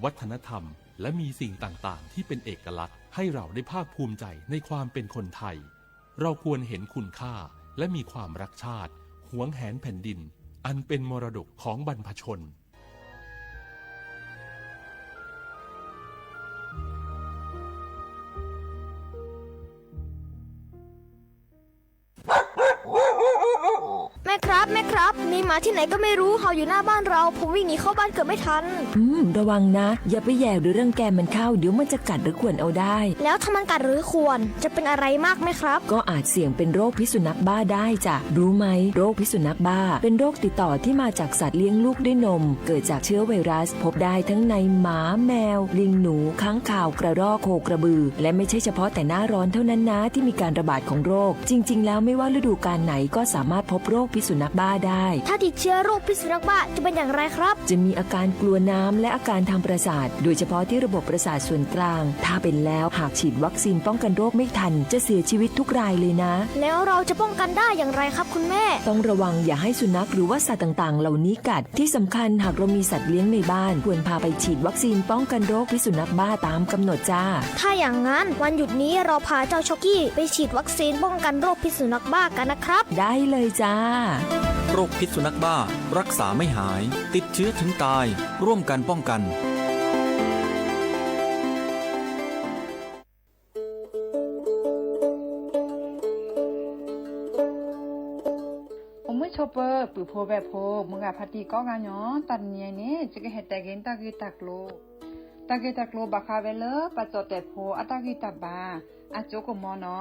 วัฒนธรรม และมีสิ่งต่างๆ ที่เป็นเอกลักษณ์ ให้เราได้ภาคภูมิใจในความเป็นคนไทย เราควรเห็นคุณค่า และมีความรักชาติ หวงแหนแผ่นดิน อันเป็นมรดกของบรรพชน แม่ครับ แม่ครับ มีหมาที่ไหนก็ไม่รู้เห่าอยู่หน้าบ้านเรา ผมวิ่งหนีเข้าบ้านเกือบไม่ทัน อืม ระวังนะ อย่าไปแหย่หรือรังแกมันเข้า เดี๋ยวมันจะกัดหรือข่วนเอาได้ แล้วถ้ามันกัดหรือข่วน จะเป็นอะไรมากไหมครับ ก็อาจเสี่ยงเป็นโรคพิษสุนัขบ้าได้จ้ะ รู้ไหม โรคพิษสุนัขบ้า เป็นโรคติดต่อที่มาจากสัตว์เลี้ยงลูกด้วยนม เกิดจากเชื้อไวรัส พบได้ทั้งในหมา แมว ลิง หนู ค้างคาว กระรอก โคกระบือ และไม่ใช่เฉพาะแต่หน้าร้อนเท่านั้นนะ ที่มีการระบาดของโรค จริงๆ แล้วไม่ว่าฤดูกาลไหนก็สามารถพบโรคพิษสุนัขบ้าได้ ถ้าติดเชื้อโรคพิษสุนัขบ้าจะเป็นอย่างไรครับ จะมีอาการกลัวน้ำและอาการทางประสาท โดยเฉพาะที่ระบบประสาทส่วนกลาง ถ้าเป็นแล้วหากฉีดวัคซีนป้องกันโรคไม่ทัน จะเสียชีวิตทุกรายเลยนะ แล้วเราจะป้องกันได้อย่างไรครับคุณแม่ ต้องระวังอย่าให้สุนัขหรือว่าสัตว์ต่างๆ เหล่านี้กัด ที่สำคัญหากเรามีสัตว์เลี้ยงในบ้าน ควรพาไปฉีดวัคซีนป้องกันโรคพิษสุนัขบ้าตามกำหนดจ้า ถ้าอย่างนั้นวันหยุดนี้เราพาเจ้าช็อกกี้ไปฉีดวัคซีนป้องกันโรคพิษสุนัขบ้ากันนะครับ ได้เลยจ้า โรคพิษสุนัขบ้า รักษาไม่หาย ติดเชื้อถึงตาย ร่วมกันป้องกัน အိၣ်မုာ်ဆိးပၢၤ ပုၢ်ဖိဝဲၢ်ဖိ မုၢ်ဂၤဖါတံၢ်ကိးဂၤညီ တနံၤအံၤန့ၣ် ယကဟဲတဲက့ၤတၢ်ဂ့ၢ်တၢ်ကျိၤ, တၢ်ဂ့ၢ်တၢ်ကျိၤဘၣ်ဃးဝဲလၢ ပှၤကၠီၣ်တဲာ်ဖိအတၢ်ဂံၢ်တၢ်ဘါ အကၠိကမီၤနီ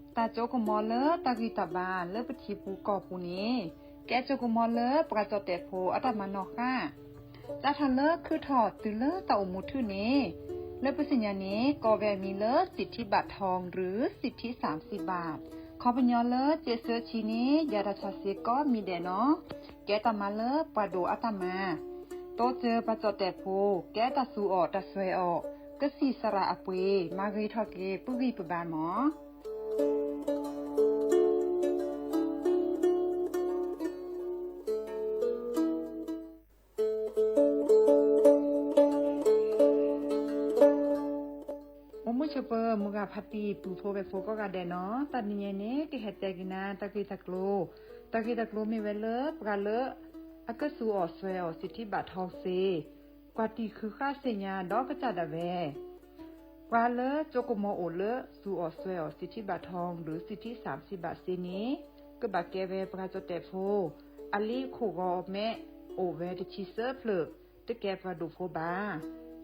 ၤ. တၢ်ကၠိကမီၤလၢတၢ်ဂံၢ်တၢ်ဘါလၢပထံပူၤကီၢ်ပူၤန့ၣ် ကဲကၠိကမီၤလၢပှၤကၠီၣ်တဲာ်ဖိအတၢ်မၤနီၣ်ဃာ် စးထီၣ်လၢခုထီၣ်တုၤလၢတၢ်အိၣ်မူထူၣ်န့ၣ် လၢပသ့ၣ်ညါန့ၣ် ကိးဝဲအမံၤလၢ สิทธิบัตรทอง หรือ สิทธิสามสิบบาท ခီပညီလၢ ကဲးစၢးဆံန့ၣ်ယၤတၢ်ဆၢစ့ၢ်ကီးမံၤဒဲးနီၤ, ကဲတၢ်မၤလၢပှၤဒိၣ်အတၢ်မၤ, တိစၢၤပှၤကၠီၣ်တဲာ်ဖိ ကဲတၢ်သူအီၤတၢ်စွဲအီၤ, ကစံၣ်စရၣ်အပှ့ၤ မၤဂ့ၤထီၣ်က့ၤပုၢ်ဂံၢ်ပဘါမၢ်. အိၣ်မုာ်ဆိးပၢၤ မုၢ်ဂၤဖါတံၢ် ပုၢ်ဖိဝဲၢ်ဖိကိးဂၤဒဲးနီၤ, တနံၤအံၤန့ၣ် ကဟဲတဲက့ၤနၤတၢ်ဂ့ၢ်တၢ်ကျိၤ, တၢ်ဂ့ၢ်တၢ်ကျိၤမ့ၢ်ဝဲလၢ ပှၤလၢအကသူအီၤစွဲအီၤ สิทธิบัตรทอง စ့ၢ်, ကွၢ်တံၢ်ဃုဃၣ်သ့ၣ်ညါဒီးကစၢ်ဒၣ်ဝဲ ပှၤလၢကၠိကမီၤအိၣ်လၢသူအီၤစွဲအီၤ สิทธิบัตรทอง หรือ สิทธิสามสิบบาท စ့ၢ်န့ၣ် ကဘၣ်ကဲဝဲပှၤကၠီၣ်တဲာ်ဖိ အလံာ်ခိၣ်ဂီၤမဲ အိၣ်ဝဲတဆံသၢဖျၢၣ်, တကဲပှၤဒိၣ်ဖိဘၣ်,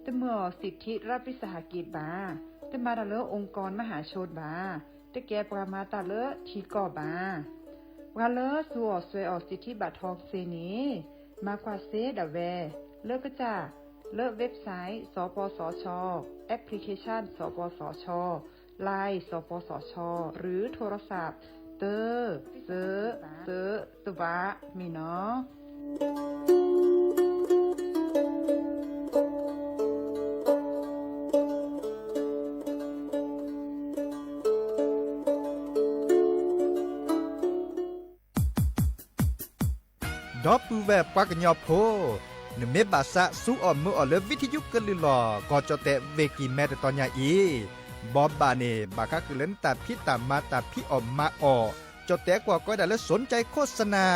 တမၢအီၤ สิทธิรัฐวิสาหกิจ ဘၣ်, တမၤတၢ်လၢ องค์กรมหาชน ဘၣ်, တကဲပှၤမၤတၢ်လၢထံကီၢ်ဘၣ်. ပှၤလၢသူအီၤစွဲအီၤ สิทธิบัตรทอง စ့ၢ်န့ၣ် မၤကွၢ်စ့ဒၣ်ဝဲ လၢကစၢ် လၢ website စပစချ, application စပစချ, Line စပစချ หรือ โทรศัพท์ သၢ သၢ သၢ သၢ တဝး မ့ၢ်နီၤ. ဒီပုၢ်ဝဲၢ်ပှၤကညီဖိ, နမ့ၢ်ဘၣ်သးသူအီၤမၢအီၤလၢ ဝံထံယူကလုၢ်လီၤ ကီၢ်ကၠီၣ်တဲာ်ဝ့ၢ်ကံၢ်မဲတတီၤညါအံၤ, ဘီဘၣ်န့ၣ် ဘၣ်ဃးဃုာ်လၢနတၢ်ဖံးတၢ်မၤတၢ်ဖံးအီၣ်မၤအီၣ်, ကၠီၣ်တဲာ်ကွၢ်ကီဒၣ်လၢ สนใจโฆษณา,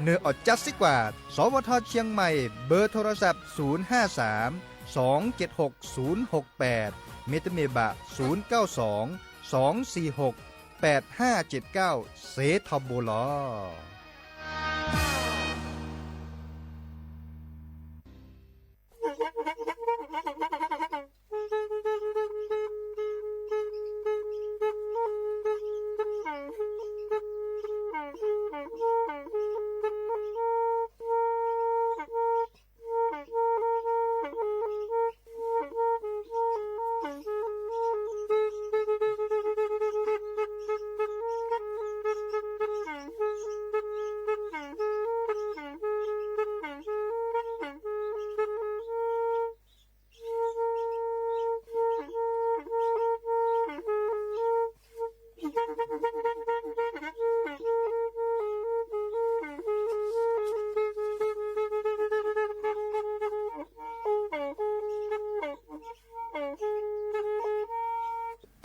နၢၤအီၣ်ကၠါစ့ကွၢ် สวท เชียงใหม่ เบอร์โทรศัพท์ ศูนย์ห้าสาม สองเจ็ดหก ศูนย์หกแปด မ့တမ့ၢ်ဘၣ် ศูนย์เก้าสอง สองสี่หก แปดห้าเจ็ดเก้า စ့ထီဘိလီၤ.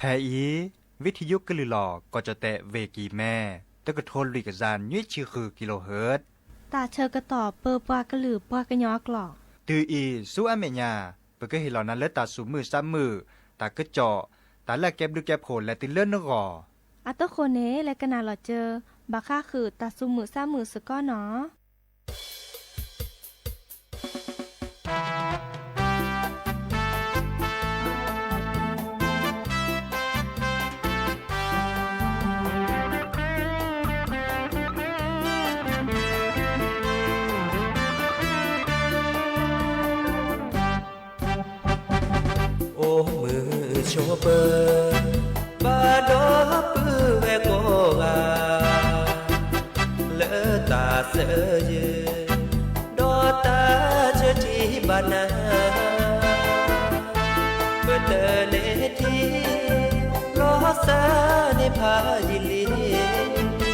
ဖဲအံၤ ဝံထံယိကလုၢ်လီၤ ကီၢ်ကၠီၣ်တဲၣ် ဝ့ၢ်ကံၢ်မဲ တကထိလွံၢ်ကယၤနွံဆံဃုကံလိဟၢၣ် တၢ်ဆၢကတီၢ်ပၢပှၤကလုာ်ပှၤကညီအကျိာ် တုၤအံၤဆူအမဲာ်ညါ ပကဟ့ၣ်လီၤနၤလၢတၢ်သူၣ်မုာ်သးမုာ် တၢ်ကစီၣ် တၢ်လၢအကဲဘျုးကဲဖှိၣ်လဲၤတုၤလၢနဂီၢ် အတဃိန့ၣ် လဲၤကနၣ်လီၤစၢၤ ဘၣ်ဃးဃုာ်တၢ်သူၣ်မုာ်သးမုာ်စ့ၢ်ကီးနီၤ. အိၣ်မုာ်ဆိးပၢၤ ဘၣ်ဒီပုၢ်ဝဲၢ်ကိးဂၤ လၢတၢ်ဆၢယုၢ် ဒီးတၢ်ဆၢထံဘၣ်နၤ ပတန့ၢ်ထံ လီၤစၢ်န့ၢ်ဖးယံာ်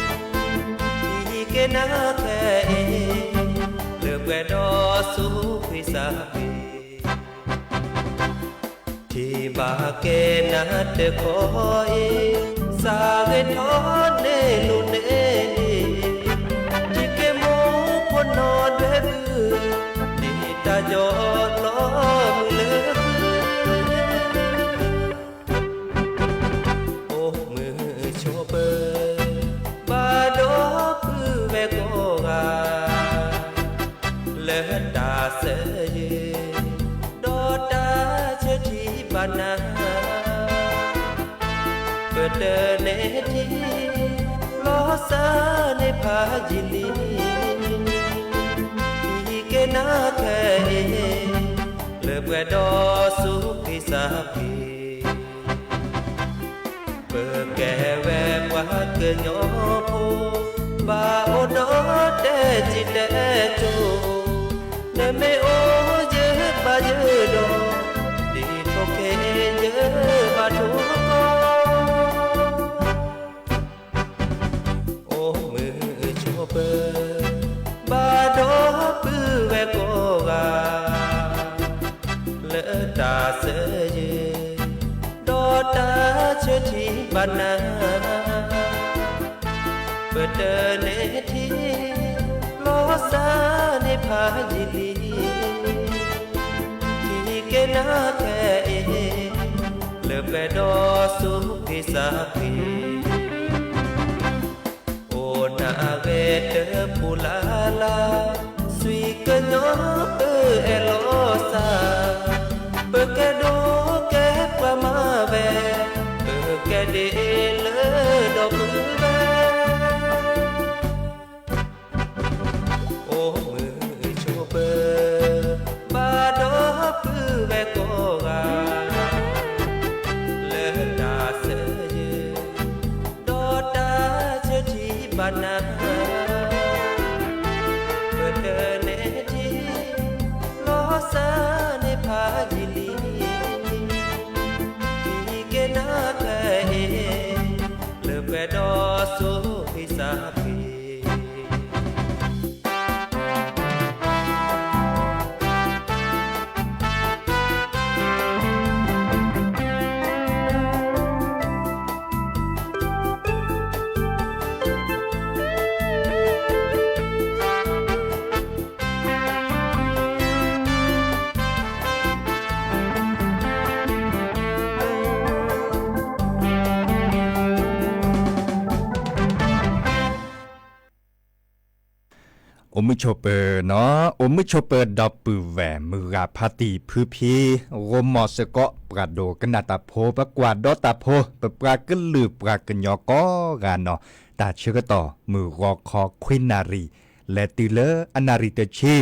လံ ဟံးက့ၤနၤခဲအံၤ လၢပှဲၤဒီးဆူခွံသးပ့ၤ ထံၣ်ဘၣ်က့ၤနၤတခီအံၤ စးဂ့ၤထီၣ်န့ၢ်လိာ်န့ၢ်ဒံး ထံၣ်က့ၤမိၢ်ဖိနီၢ်ဒွဲၣ်ဒုး ဒ်တၢ်ယီၤလီၤမုာ်လၢ အိၣ်မုာ်ဆိးပၢၤ ဘၣ်ဒီပုၢ်ဝဲၢ်ကိးဂၤ လၢတၢ်ဆၢယုၢ် ဒီးတၢ်ဆၢထံဘၣ်နၤ ပတန့ၢ်ထံ လီၤစၢ်န့ၢ်ဖးယံာ်လံ ဟံးက့ၤနၤခဲအံၤ လၢပှဲၤဒီးဆူခွံသးပ့ၤ ပကဲဝဲပှၤကညီဖိ ဘၣ်အိၣ်ဒီးတဲာ်စံၣ်တဲာ်ကၠိ နမ့ၢ်အိၣ်ယဘၣ်ယဒီး ဒ်ထိၣ်ခ့ယဘၣ်ထိၣ်ကီ အိၣ်မုာ်ဆိးပၢၤ ဘၣ်ဒီပုၢ်ဝဲၢ်ကိးဂၤ လၢတၢ်ဆၢယုၢ် ဒီးတၢ်ဆၢထံဘၣ်နၤ ပတန့ၢ်ထံ လီၤစၢ်န့ၢ်ဖးယံာ်လံ ဟံးက့ၤနၤခဲအံၤ လၢပှဲၤဒီးဆူခွံသးပ့ၤ အိၣ်နၤဂ့ၤတပူၤလၢ်လၢ် ဆွံကညီအၢအဲၣ်လီၤစၢ် ပကဲဒိးကဲပှၤမၤဝဲ ပကဲဒ်အံၤလၢဒီပုၢ်ဝဲၢ် အိၣ်မုာ်ဆိးပၢၤ ဘၣ်ဒီပုၢ်ဝဲၢ်ကိးဂၤ လၢတၢ်ဆၢယုၢ် ဒီးတၢ်ဆၢထံဘၣ်နၤ ပတန့ၢ်ထံ လီၤစၢ်န့ၢ်ဖးယံာ်လံ ဟံးက့ၤနၤခဲအံၤ လၢပှဲၤဒီးဆူခွံသးပ့ၤ အိၣ်မုာ်ဆိးပၢၤနီၤ, အိၣ်မုာ်ဆိးပၢၤဒီပုၢ်ဝဲၢ် မုၢ်ဂၤဖါတံၢ်ဖုဖံ ဂီၢ်မီၢ်စ့ၢ်ကီး ပှၤဒိကနၣ်တၢ်ဖိ ပကွၢ်ဒီးတၢ်ဖိ ပပှၤကလုာ်ပှၤကညီကိးဂၤနီၤ, တၢ်ဆၢကတီၢ်မုၢ်ဂီၤခီခွံနၣ်ရံၣ် လဲၤတုၤလၢအနၣ်ရံၣ်တဆံ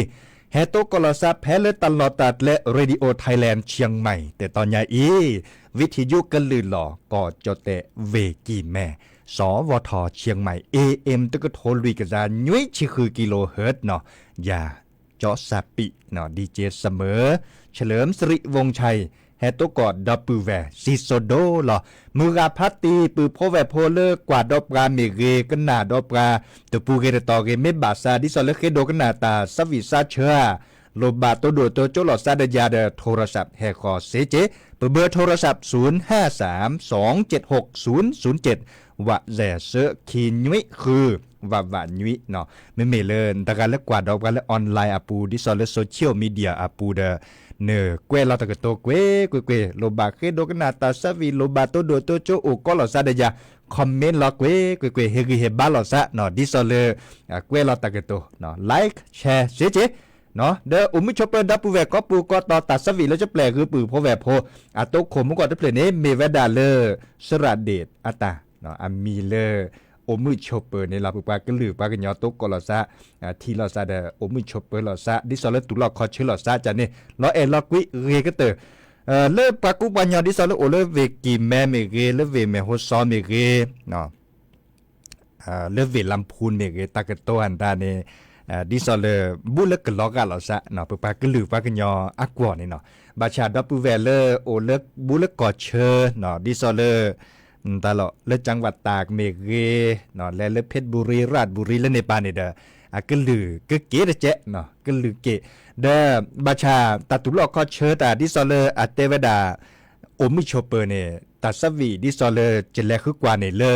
ဟဲတိကိးလီၤသးဖဲလၢတၢ်လီၢ်တၢ်ကျဲ Radio Thailand Chiang Mai တတီၤညါအံၤ, ဝံထံယိကလုၢ်လီၤ ကီၢ်ကၠီၣ်တဲၣ်ဝ့ၢ်ကံၢ်မဲ စီၤဝီၤထီၣ် Chiang Mai AM တကထိလွံၢ်ကယၤနွံဆံဃုကံလိဟၢၣ်နီၤ, ယၤ ကၠီစၢ်ပံးနီၤ DJ စမၢၤ เฉลิมสิริ วงศ์ชัย ဟဲတိကိးဒီပုၢ်ဝဲၢ် စံၣ်စိၤဒိလီၤ. မုၢ်ဂၤဖါတံၢ် ပုၢ်ဖိဝဲၢ်ဖိလၢကွၢ်ဒီးပှၤမ့ၢ်ဂ့ၤ ကနၣ်ဒီးပှၤ တပူၤဂ့ၤတတီၤဂ့ၤ မ့ၢ်ဘၣ်ဆၣ် ဒ်သိးလၢဃ့ဒိကနၣ်တၢ် သးဝံၣ်သးဆၢဧါ လိၣ်ဘၣ်တိၢ်ဒိၣ်တိၢ်ကၠိလိာ်သးဒီးယၤဒီး ထိရၣ်စးပ် ဟဲဃီၤစ့က့ ပဘၢထိရၣ်စးပ် သုၣ်ဟၣ်သၢမ် သွင်ၸဵတ်းၶူၣ် သုၣ်သုၣ်ၸဵတ်း ဝးစဲး သၢခံနွံဃု ဝးဝးနွံနီၤ. မ့မ့ၢ်လၢတဂၤလၢကွၢ်ဒီးပှၤလၢ online အပူၤ ဒ်သိးလၢ social media အပူၤဒီး နကွဲးလီၤတၢ်ကတိၤကွ့ၢ်ကွ့ၢ်ကွ့ၢ်, လိၣ်ဘၣ်ဃ့ဒိကနၣ်တၢ်သးဝံၣ်, လိၣ်ဘၣ်တိၢ်ဒိၣ်တိၢ်ကၠိအိၣ်ကီးလိာ်သးဒီးယၤ, comment လီၤကွ့ၢ်ကွ့ၢ်ကွ့ၢ်, ဟ့ၣ်ဂံၢ်ဟ့ၣ်ဘါလိာ်သးနီၤ, ဒ်သိးလၢ ကွဲးလီၤတၢ်ကတိၤ like share စ့က့ ဒီးအိၣ်မုာ်ဆိးပၢၤဒီပုၢ်ဝဲၢ်ကိးပူၤကိးတီၤ တၢ်သးဝံၣ်လၢကပျဲၢ်ဂုၤပုၢ်ဖိဝဲၢ်ဖိ အတိခိၣ်မူကီၢ်တဖျၢၣ်န့ၣ် မ့ၢ်ဝဲဒၣ်လၢ စရၣ်ဒ့ၣ်အတၢ် အမံၤလၢ အိၣ်မုာ်ဆိးပၢၤန့ၣ်လီၤ. ပပှၤကလုာ်ပှၤကညီတိကိးလိာ်သး ထံၣ်လိာ်သးဒီး အိၣ်မုာ်ဆိးပၢၤလိာ်သး ဒ်သိးလၢတူၢ်လိာ်ခီၣ်ဆၢလိာ်သးကန့ၣ် လီၤအဲၣ်လီၤကွံဂ့ၤကတၢၢ် လၢပှၤကူပှၤကညီဒ်သိးလၢအိၣ်လၢဝ့ၢ်ကံၢ်မဲမ့ၢ်ဂ့ၤ, လၢဝ့ၢ်မဲၢ်ဟိစီမ့ၢ်ဂ့ၤ လၢဝ့ၢ်လါဖူမ့ၢ်ဂ့ၤ, တၢ်ကတိၤအတၢ်န့ၣ် ဒ်သိးလၢ ဘူးလၢကလီၤဂာ်လိာ်သး ပပှၤကလုာ်ပှၤကညီအကွီၢ်န့ၣ်နီၤ, ဘၣ်ဆၣ်ဒီပုၢ်ဝဲၢ်လၢအိၣ်လၢဘူးလၢကီၢ်ဆၢ ဒ်သိးလၢ တၢ်လီၢ်လၢ จังหวัดตาก မ့ၢ်ဂ့ၤ, လဲၤလၢ เพชรบุรี ราชบุรี လၢန့ၣ်ပၤန့ၣ်ဒီး အကလုၢ်ကက့ၤတကဲး, ကလုၢ်က့ၤ, ဒီးဘၣ်ဆၣ်တၢ်တူၢ်လိာ်ခီၣ်ဆၢတၢ်ဒ်သိးလၢအတဲဝဲဒၣ် အိၣ်မုာ်ဆိးပၢၤန့ၣ် တၢ်သးဝံၣ်ဒ်သိးလၢကလဲၤဃုကွၢ်န့ၣ်လၢ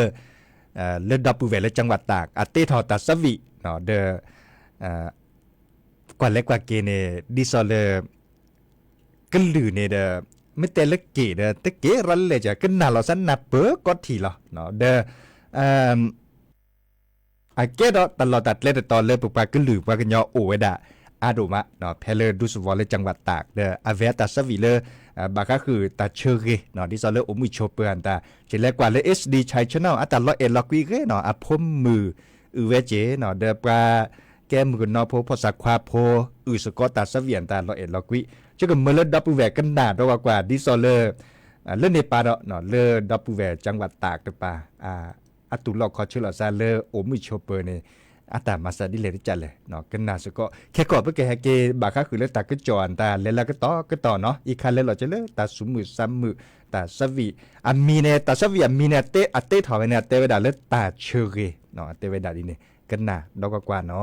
လၢဒီပုၢ်ဝဲၢ်လၢ จังหวัดตาก အတ့ထီၣ်တၢ်သးဝံၣ် ဒီး ကွၢ်လဲၤကွၢ်က့ၤန့ၣ် ဒ်သိးလၢ ကလုၢ်န့ၣ်ဒီး မ့ၢ်တဲလၢက့ၤဒီး တက့ၤရၤလၢာ်က ကနၣ်လိာ်သးနၢ်ပၢၢ်ကီထံၣ်လီၤ. ဒီး အကဲဒီးတၢ်လီၢ်တၢ်ကျဲတတီၤလၢပပှၤကလုာ်ပှၤကညီအိၣ်ဝဲဒၣ် အါဒိၣ်မး ဖဲလၢဒူသဝီလၢ จังหวัดตาก ဒီးအဝဲအတၢ်သးဝံၣ်လၢ ဘၣ်ဃးဃုာ်တၢ်ဆၢဂ့ၤ ဒ်သိးလၢအိၣ်မုာ်ဆိးပၢၤအတၢ် ကလဲၤကွၢ်လၢ เอสดี Chai Channel အတၢ်လီၤအဲၣ်လီၤကွံဂ့ၤနီၤ အဖိမုၣ်အုၣ်ဝဲက့ၤနီၤ ဒီးပှၤကဲမုၣ်ကနီၤဖိ ဖိသၣ်ခွါဖိ အုၣ်သကိးတၢ်သးဝံၣ်အတၢ်လီၤအဲၣ်လီၤကွံ ယကမၢလၢဒီပုၢ်ဝဲၢ်ကနၣ်ဒီးကွၢ်ကွၢ် ဒ်သိးလၢ လၢန့ၣ်ပၤဒီး လၢဒီပုၢ်ဝဲၢ် จังหวัดตาก တပၤ အတူၢ်လိာ်ခီၣ်ဆၢလိာ်သးလၢအိၣ်မုာ်ဆိးပၢၤန့ၣ် အတၢ်မၤသးဒ်လဲၣ်တကးလဲၣ် ကနၣ်စ့ၢ်ကီး ခဲကီၢ်ပကဟဲက့ၤဘၣ်ဃးဃုာ်လၢတၢ်ကစီၣ်အတၢ်လဲၤလၢကတီၢ်ကတီၢ်နီၤ အံၤခါလဲၤလီၤက့ၤလၢတၢ်သူၣ်မုာ်သးမုာ် တၢ်သးဝံၣ်အမံၤန့ၣ် တၢ်သးဝံၣ်အမံၤန့ၣ် အတ့ထီၣ်ဝဲန့ၣ် အတဲဝဲဒၣ်လၢတၢ်ဆၢဂ့ၤ အတဲဝဲဒၣ်ဒ်န့ၣ် ကနၣ်ဒီးကွၢ်ကွၢ်နီၤ.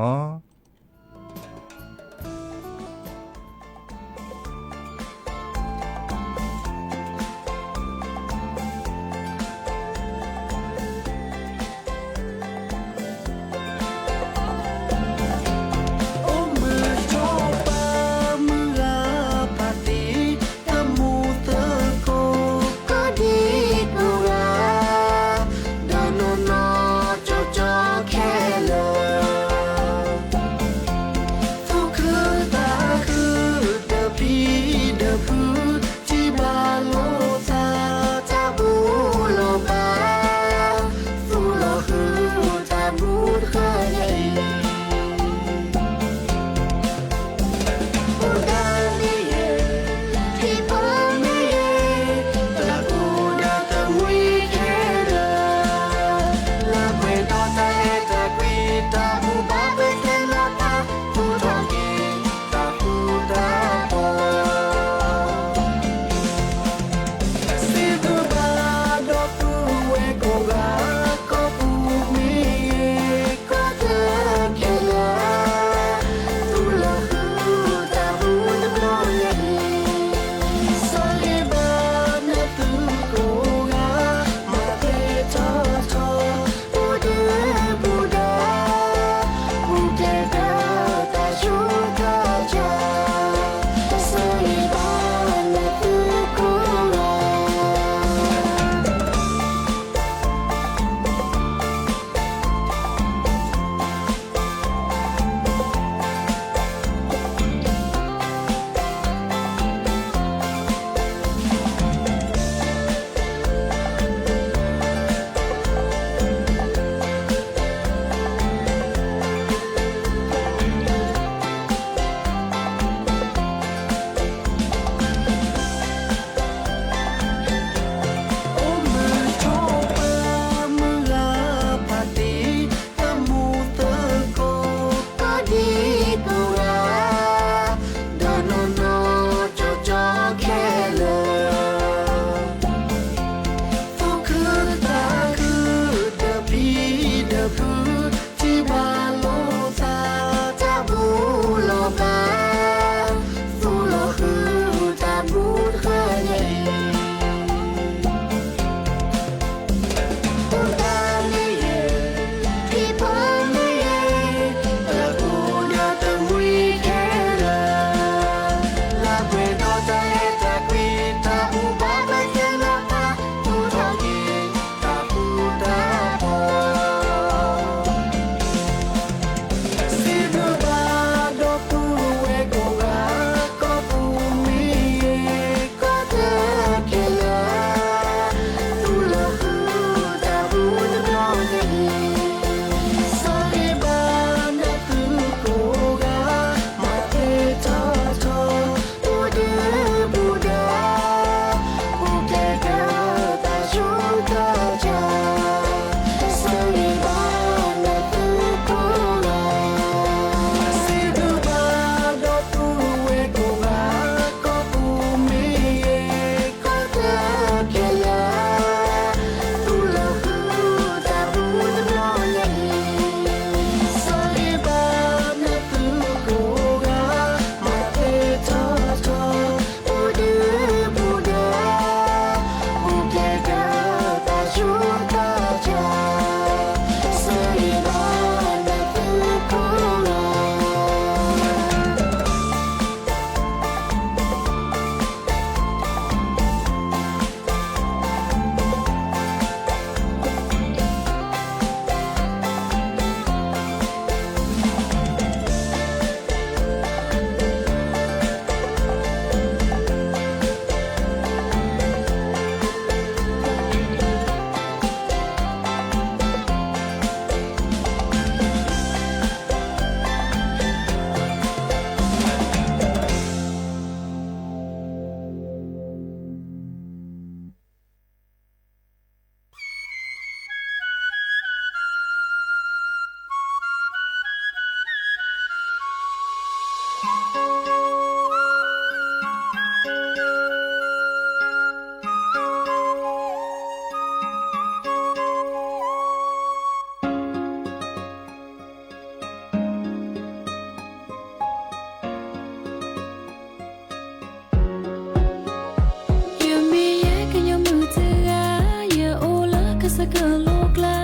ကလိကျါ,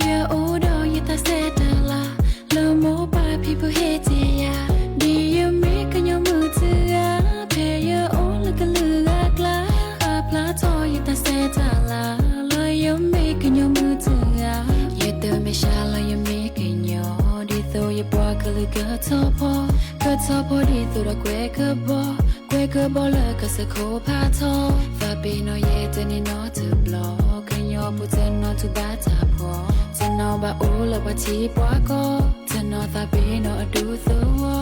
ယအိၣ်ဒီးယတၢ်ဆဲးတၢ်လၤ, လၢမိၢ်ပၢ်ဖံဖုဟ့ၣ်တ့ၢ်ယၤ, ဒ်ယမ့ၢ်ကညီမုၣ်တဂၤ, ဖဲယအိၣ်လၢကလုာ်ဂၤကျါ, ပာ်ဖျါထီၣ်ယတၢ်ဆဲးတၢ်လၤ, လၢယမ့ၢ်ကညီမုၣ်တဂၤ, ယတမ့ၢ်စှၤလၢယမ့ၢ်ကညီ, ဒ်သိးယပှၤကလုာ်ကထီၣ်ဖီ, ကထီၣ်ဖီဒ်သိးဒီးကွဲကဘီ, ကွဲကဘီလၢကဆၢခိၣ်ဖးထီ, သးပ့ၤနီၣ်ယဲတန့ၢ်နီတဘျီ, ကညီဖိတနီၤတူၢ်ဘၣ်တၢ်ဖှီၣ်, တနီၤဘၣ်အိၣ်လၢပှၤထံပှၤကီၢ်, တနီၤသးပ့ၤနီၣ်အဒူသဝီ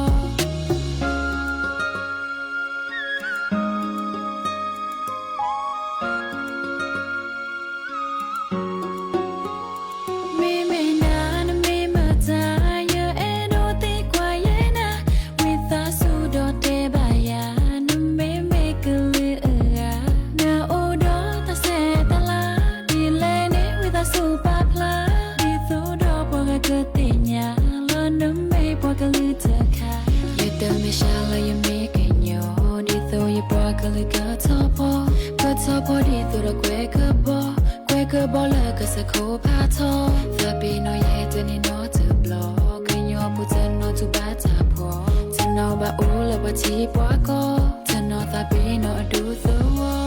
မ့မ့ၢ်နၤနမ့ၢ်မတၤ, ယအဲၣ်ဒိးသံကွၢ်ယဲနၤ, ဝံသးစူၤဒီးတဲဘၣ်ယၤ, နမ့မ့ၢ်ကလုာ်အဂၤ, နအိၣ်ဒီးတၢ်ဆဲးတၢ်လၤ, ဒ်လဲၣ်န့ၣ်ဝံသးစူၤပာ်ဖျါ, ဒ်သိးဒီးပှၤဂၤကသ့ၣ်ညါ, လၢနမ့ၢ်ပှၤကလုာ်တခါ, ယတမ့ၢ်စှၤလၢယမ့ၢ်ကညီ, ဒ်သိးယပှၤကလုာ်ကထီၣ်ဖီ, ကထီၣ်ဖီဒ်သိးဒီးကွဲကဘီ, ကွဲကဘီလၢကဆၢခိၣ်ဖးထီ, သးပ့ၤနီၣ်ယဲတန့ၢ်နီတဘျီ, ကညီဖိတနီၤတူၢ်ဘၣ်တၢ်ဖှီၣ်, တနီၤဘၣ်အိၣ်လၢပှၤထံပှၤကီၢ်, တနီၤသးပ့ၤနီၣ်အဒူသဝီ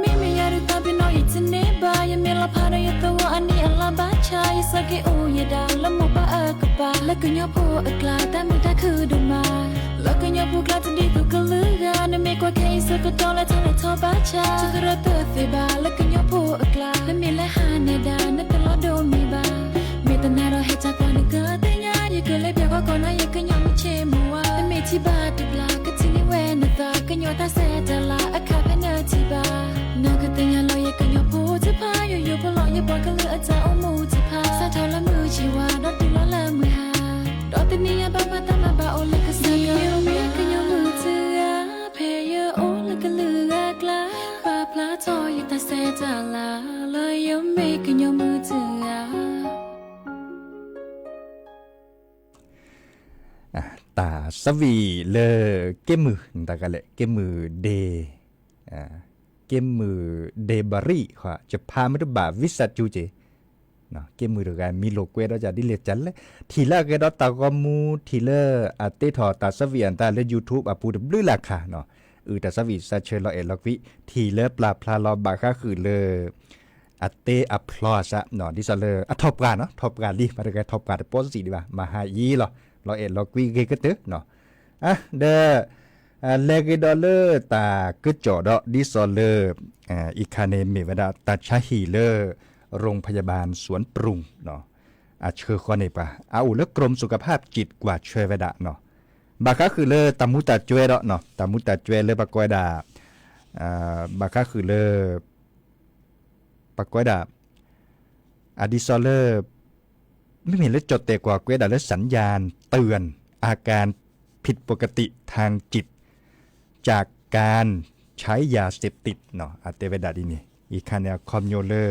မ့မ့ၢ်ယၤဒုးသးပ့ၤနီၣ်ယတန့ၢ်ဘၣ်, ယမ့ၢ်လီၤဖးဒီးယသဝီအနံၣ်အလါဘၣ်ဆၣ်, ယဆၢက့ၤအိၣ်ယဒၣ်လၢမိၢ်ပၢ်အကပၤ, လၢကညီဖိအကျါတၢ်မုာ်တၢ်ခုၣ်ဒိၣ်မး, လၢကညီဖိကျါတဒ်သိးကလုာ်ဂၤ, နမ့ၢ်ကွၢ်ခဲအံၤဆၢကတီၢ်လၢထီၣ်လဲၣ်ထီၣ်ဘၣ်ဆၣ်, တသရၢတသ့ဘၣ်လၢကညီဖိအကျါ, နမ့ၢ်လဲၤဟးနဲဒၣ် နတလီၤဒိၣ်မံဘၣ်, မ့ၢ်တနာ်ဒီးဟဲတၢ်ကွၢ်နကသ့ၣ်ညါ, ယကလဲၤပၠးကွၢ်ကီးနၤ ယကညီမုၢ်ဆ့ၣ်မုၢ်ဝါ, နမ့ၢ်ထံၣ်ဘၣ်တဘျီ ကထံၣ်န့ၢ်ဝဲနသး, ကညီတၢ်ဆဲးတၢ်လၤအခါဖဲနထံၣ်ဘၣ်, နကသ့ၣ်ညါလီၤယကညီဖိတဖၣ်, ယိယိဖိလီၤယပှၤကလုာ်အတၢ်အိၣ်မူတဖၣ်, စးထီၣ်လၢမုၢ်ဆ့ၣ်ဝါ ဒီးတုၤလီၤလၢမုၢ်ဟါ, ဒီးတနံၤညါဘၣ်မၤတၢ်မၤဘၣ်အိၣ်လၢကစၢ်ယွၤ, ယမ့ၢ်ကညီမုၣ်တဂၤ, ဖဲယအိၣ်လၢကလုာ်ဂၤကျါ, ပာ်ဖျါထီၣ်ယတၢ်ဆဲးတၢ်လၤ, လၢယမ့ၢ်ကညီမုၣ်တဂၤ တၢ်ဆၢဝံၤလၢ က့မုၢ် တၢ်ကလဲၣ် က့မုၢ်ဒ့, က့မုၢ်ဒ့ဘရံၣ်ဃီ, ယဖးမ့ၢ်တဘၣ်ဝံစၢ်ကၠူက့ၤ, က့မုၢ်တဂၤမံလိာ်ကွဲဒီးယၤဒ်လဲၣ်ကလဲၣ်, ထံၣ်လၢအကဲဒီးတၢ်ဂီၤမူ, ထံၣ်လၢအတ့ထီၣ်တၢ်ဆၢဝံၤအတၢ်လၢ YouTube အပူၤတဘျုးလၢ်ခါနီၤ, အုၣ်တၢ်ဆၢဝံၤစးဆၢလီၤအဲၣ်လီၤကွံ, ထံၣ်လၢပျၢ်ဖျါလီၤဘၣ်ဃးဃုာ်လၢ အတ့အဖျီအစး, ဒ်သိးလၢအထီၣ်ပှၢ်နီၤ, ထီၣ်ပှၢ်လံ, မ့ၢ်တဂၤထီၣ်ပှၢ်တပီစံးဒံးဘၣ်, မၤဟးယံၤလီၤ, လီၤအဲၣ်လီၤကွံဂ့ၤကတၢၢ်နီၤ, ဒီး လဲၤက့ၤဒီးလၢတၢ်ကစီၣ်ဒီး ဒ်သိးလၢ အံၤခါန့ၣ်မ့ၢ်ဝဲဒၣ်တၢ်ဆါဟံၣ်လၢ โรงพยาบาลสวนปรุง အဆှၢဃီန့ၢ်ပှၤ အအိၣ်လၢ กรมสุขภาพจิต ကွၢ်ဆၢဝဲဒၣ်နီၤ, ဘၣ်ဃးဃုာ်လၢတၢ်မူတၢ်ကွဲးဒီး တၢ်မူတၢ်ကွဲးလၢပှၤကိးဝဲဒၣ် ဘၣ်ဃးဃုာ်လၢ ပှၤကိးဝဲဒၣ် အဒ်သိးလၢ မ့မ့ၢ်လၢကၠီၣ်တဲာ်ကွၢ်ကွဲးဒၣ်လၢ สัญญาณเตือนอาการผิดปกติทางจิต จากการใช้ยาเสพติด အတဲဝဲဒၣ်ဒ်န့ၣ် အံၤခါန့ၣ် အခီပညီလၢ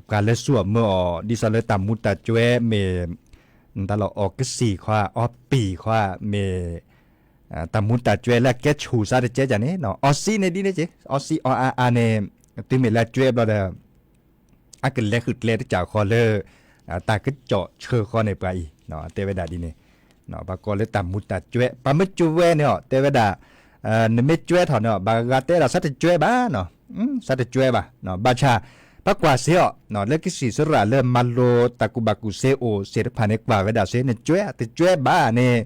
ပှၤလၢဆူၣ်အမၢအီၤ ဒ်သိးလၢတၢ်မူတၢ်ကွဲးမ့ၢ် တၢ်လီၤအီၣ်ကစံၣ်ခွါ အီပံၢ်ခွါ မ့ၢ် တၢ်မူတၢ်ကွဲးလၢအကဲဆူၣ်စးတကဲကန့ၣ် အီစံးန့ၣ်ဒ်န့ၣ်က့ အီစံးအီအါအါန့ၣ် တုၤမ့ၢ်လၢကွဲးဘျီဒီး အကလဲၤဃုာ်ကျဲတကးဃီလီၤ တၢ်ကစီၣ်ဆှၢဃီန့ၢ်ပှၤအံၤ တဲဝဲဒၣ်ဒ်န့ၣ် ပှၤကိးလၢတၢ်မူတၢ်ကွဲး ပှၤမ့ၢ်ကွဲးန့ၣ်အီၤ တဲဝဲဒၣ် နမ့ၢ်ကွဲးထီၣ်န့ၣ်အီၤ ဘၣ်ဂၤတဲဒၣ်စးတကွဲးဘၣ်နီၤ စးတကွဲးဘၣ် ဘၣ်ဆၣ် ပှၤကွၢ်စ့အီၤ လၢကစံၣ်စရၣ်လၢမၤလိတၢ်ကူၣ်ဘၣ်ကူၣ်သ့အိၣ်သ့ၣ်တဖၣ်န့ၣ် ကွၢ်ဝဲဒၣ်စ့ နကွဲးတကွဲးဘၣ်န့ၣ်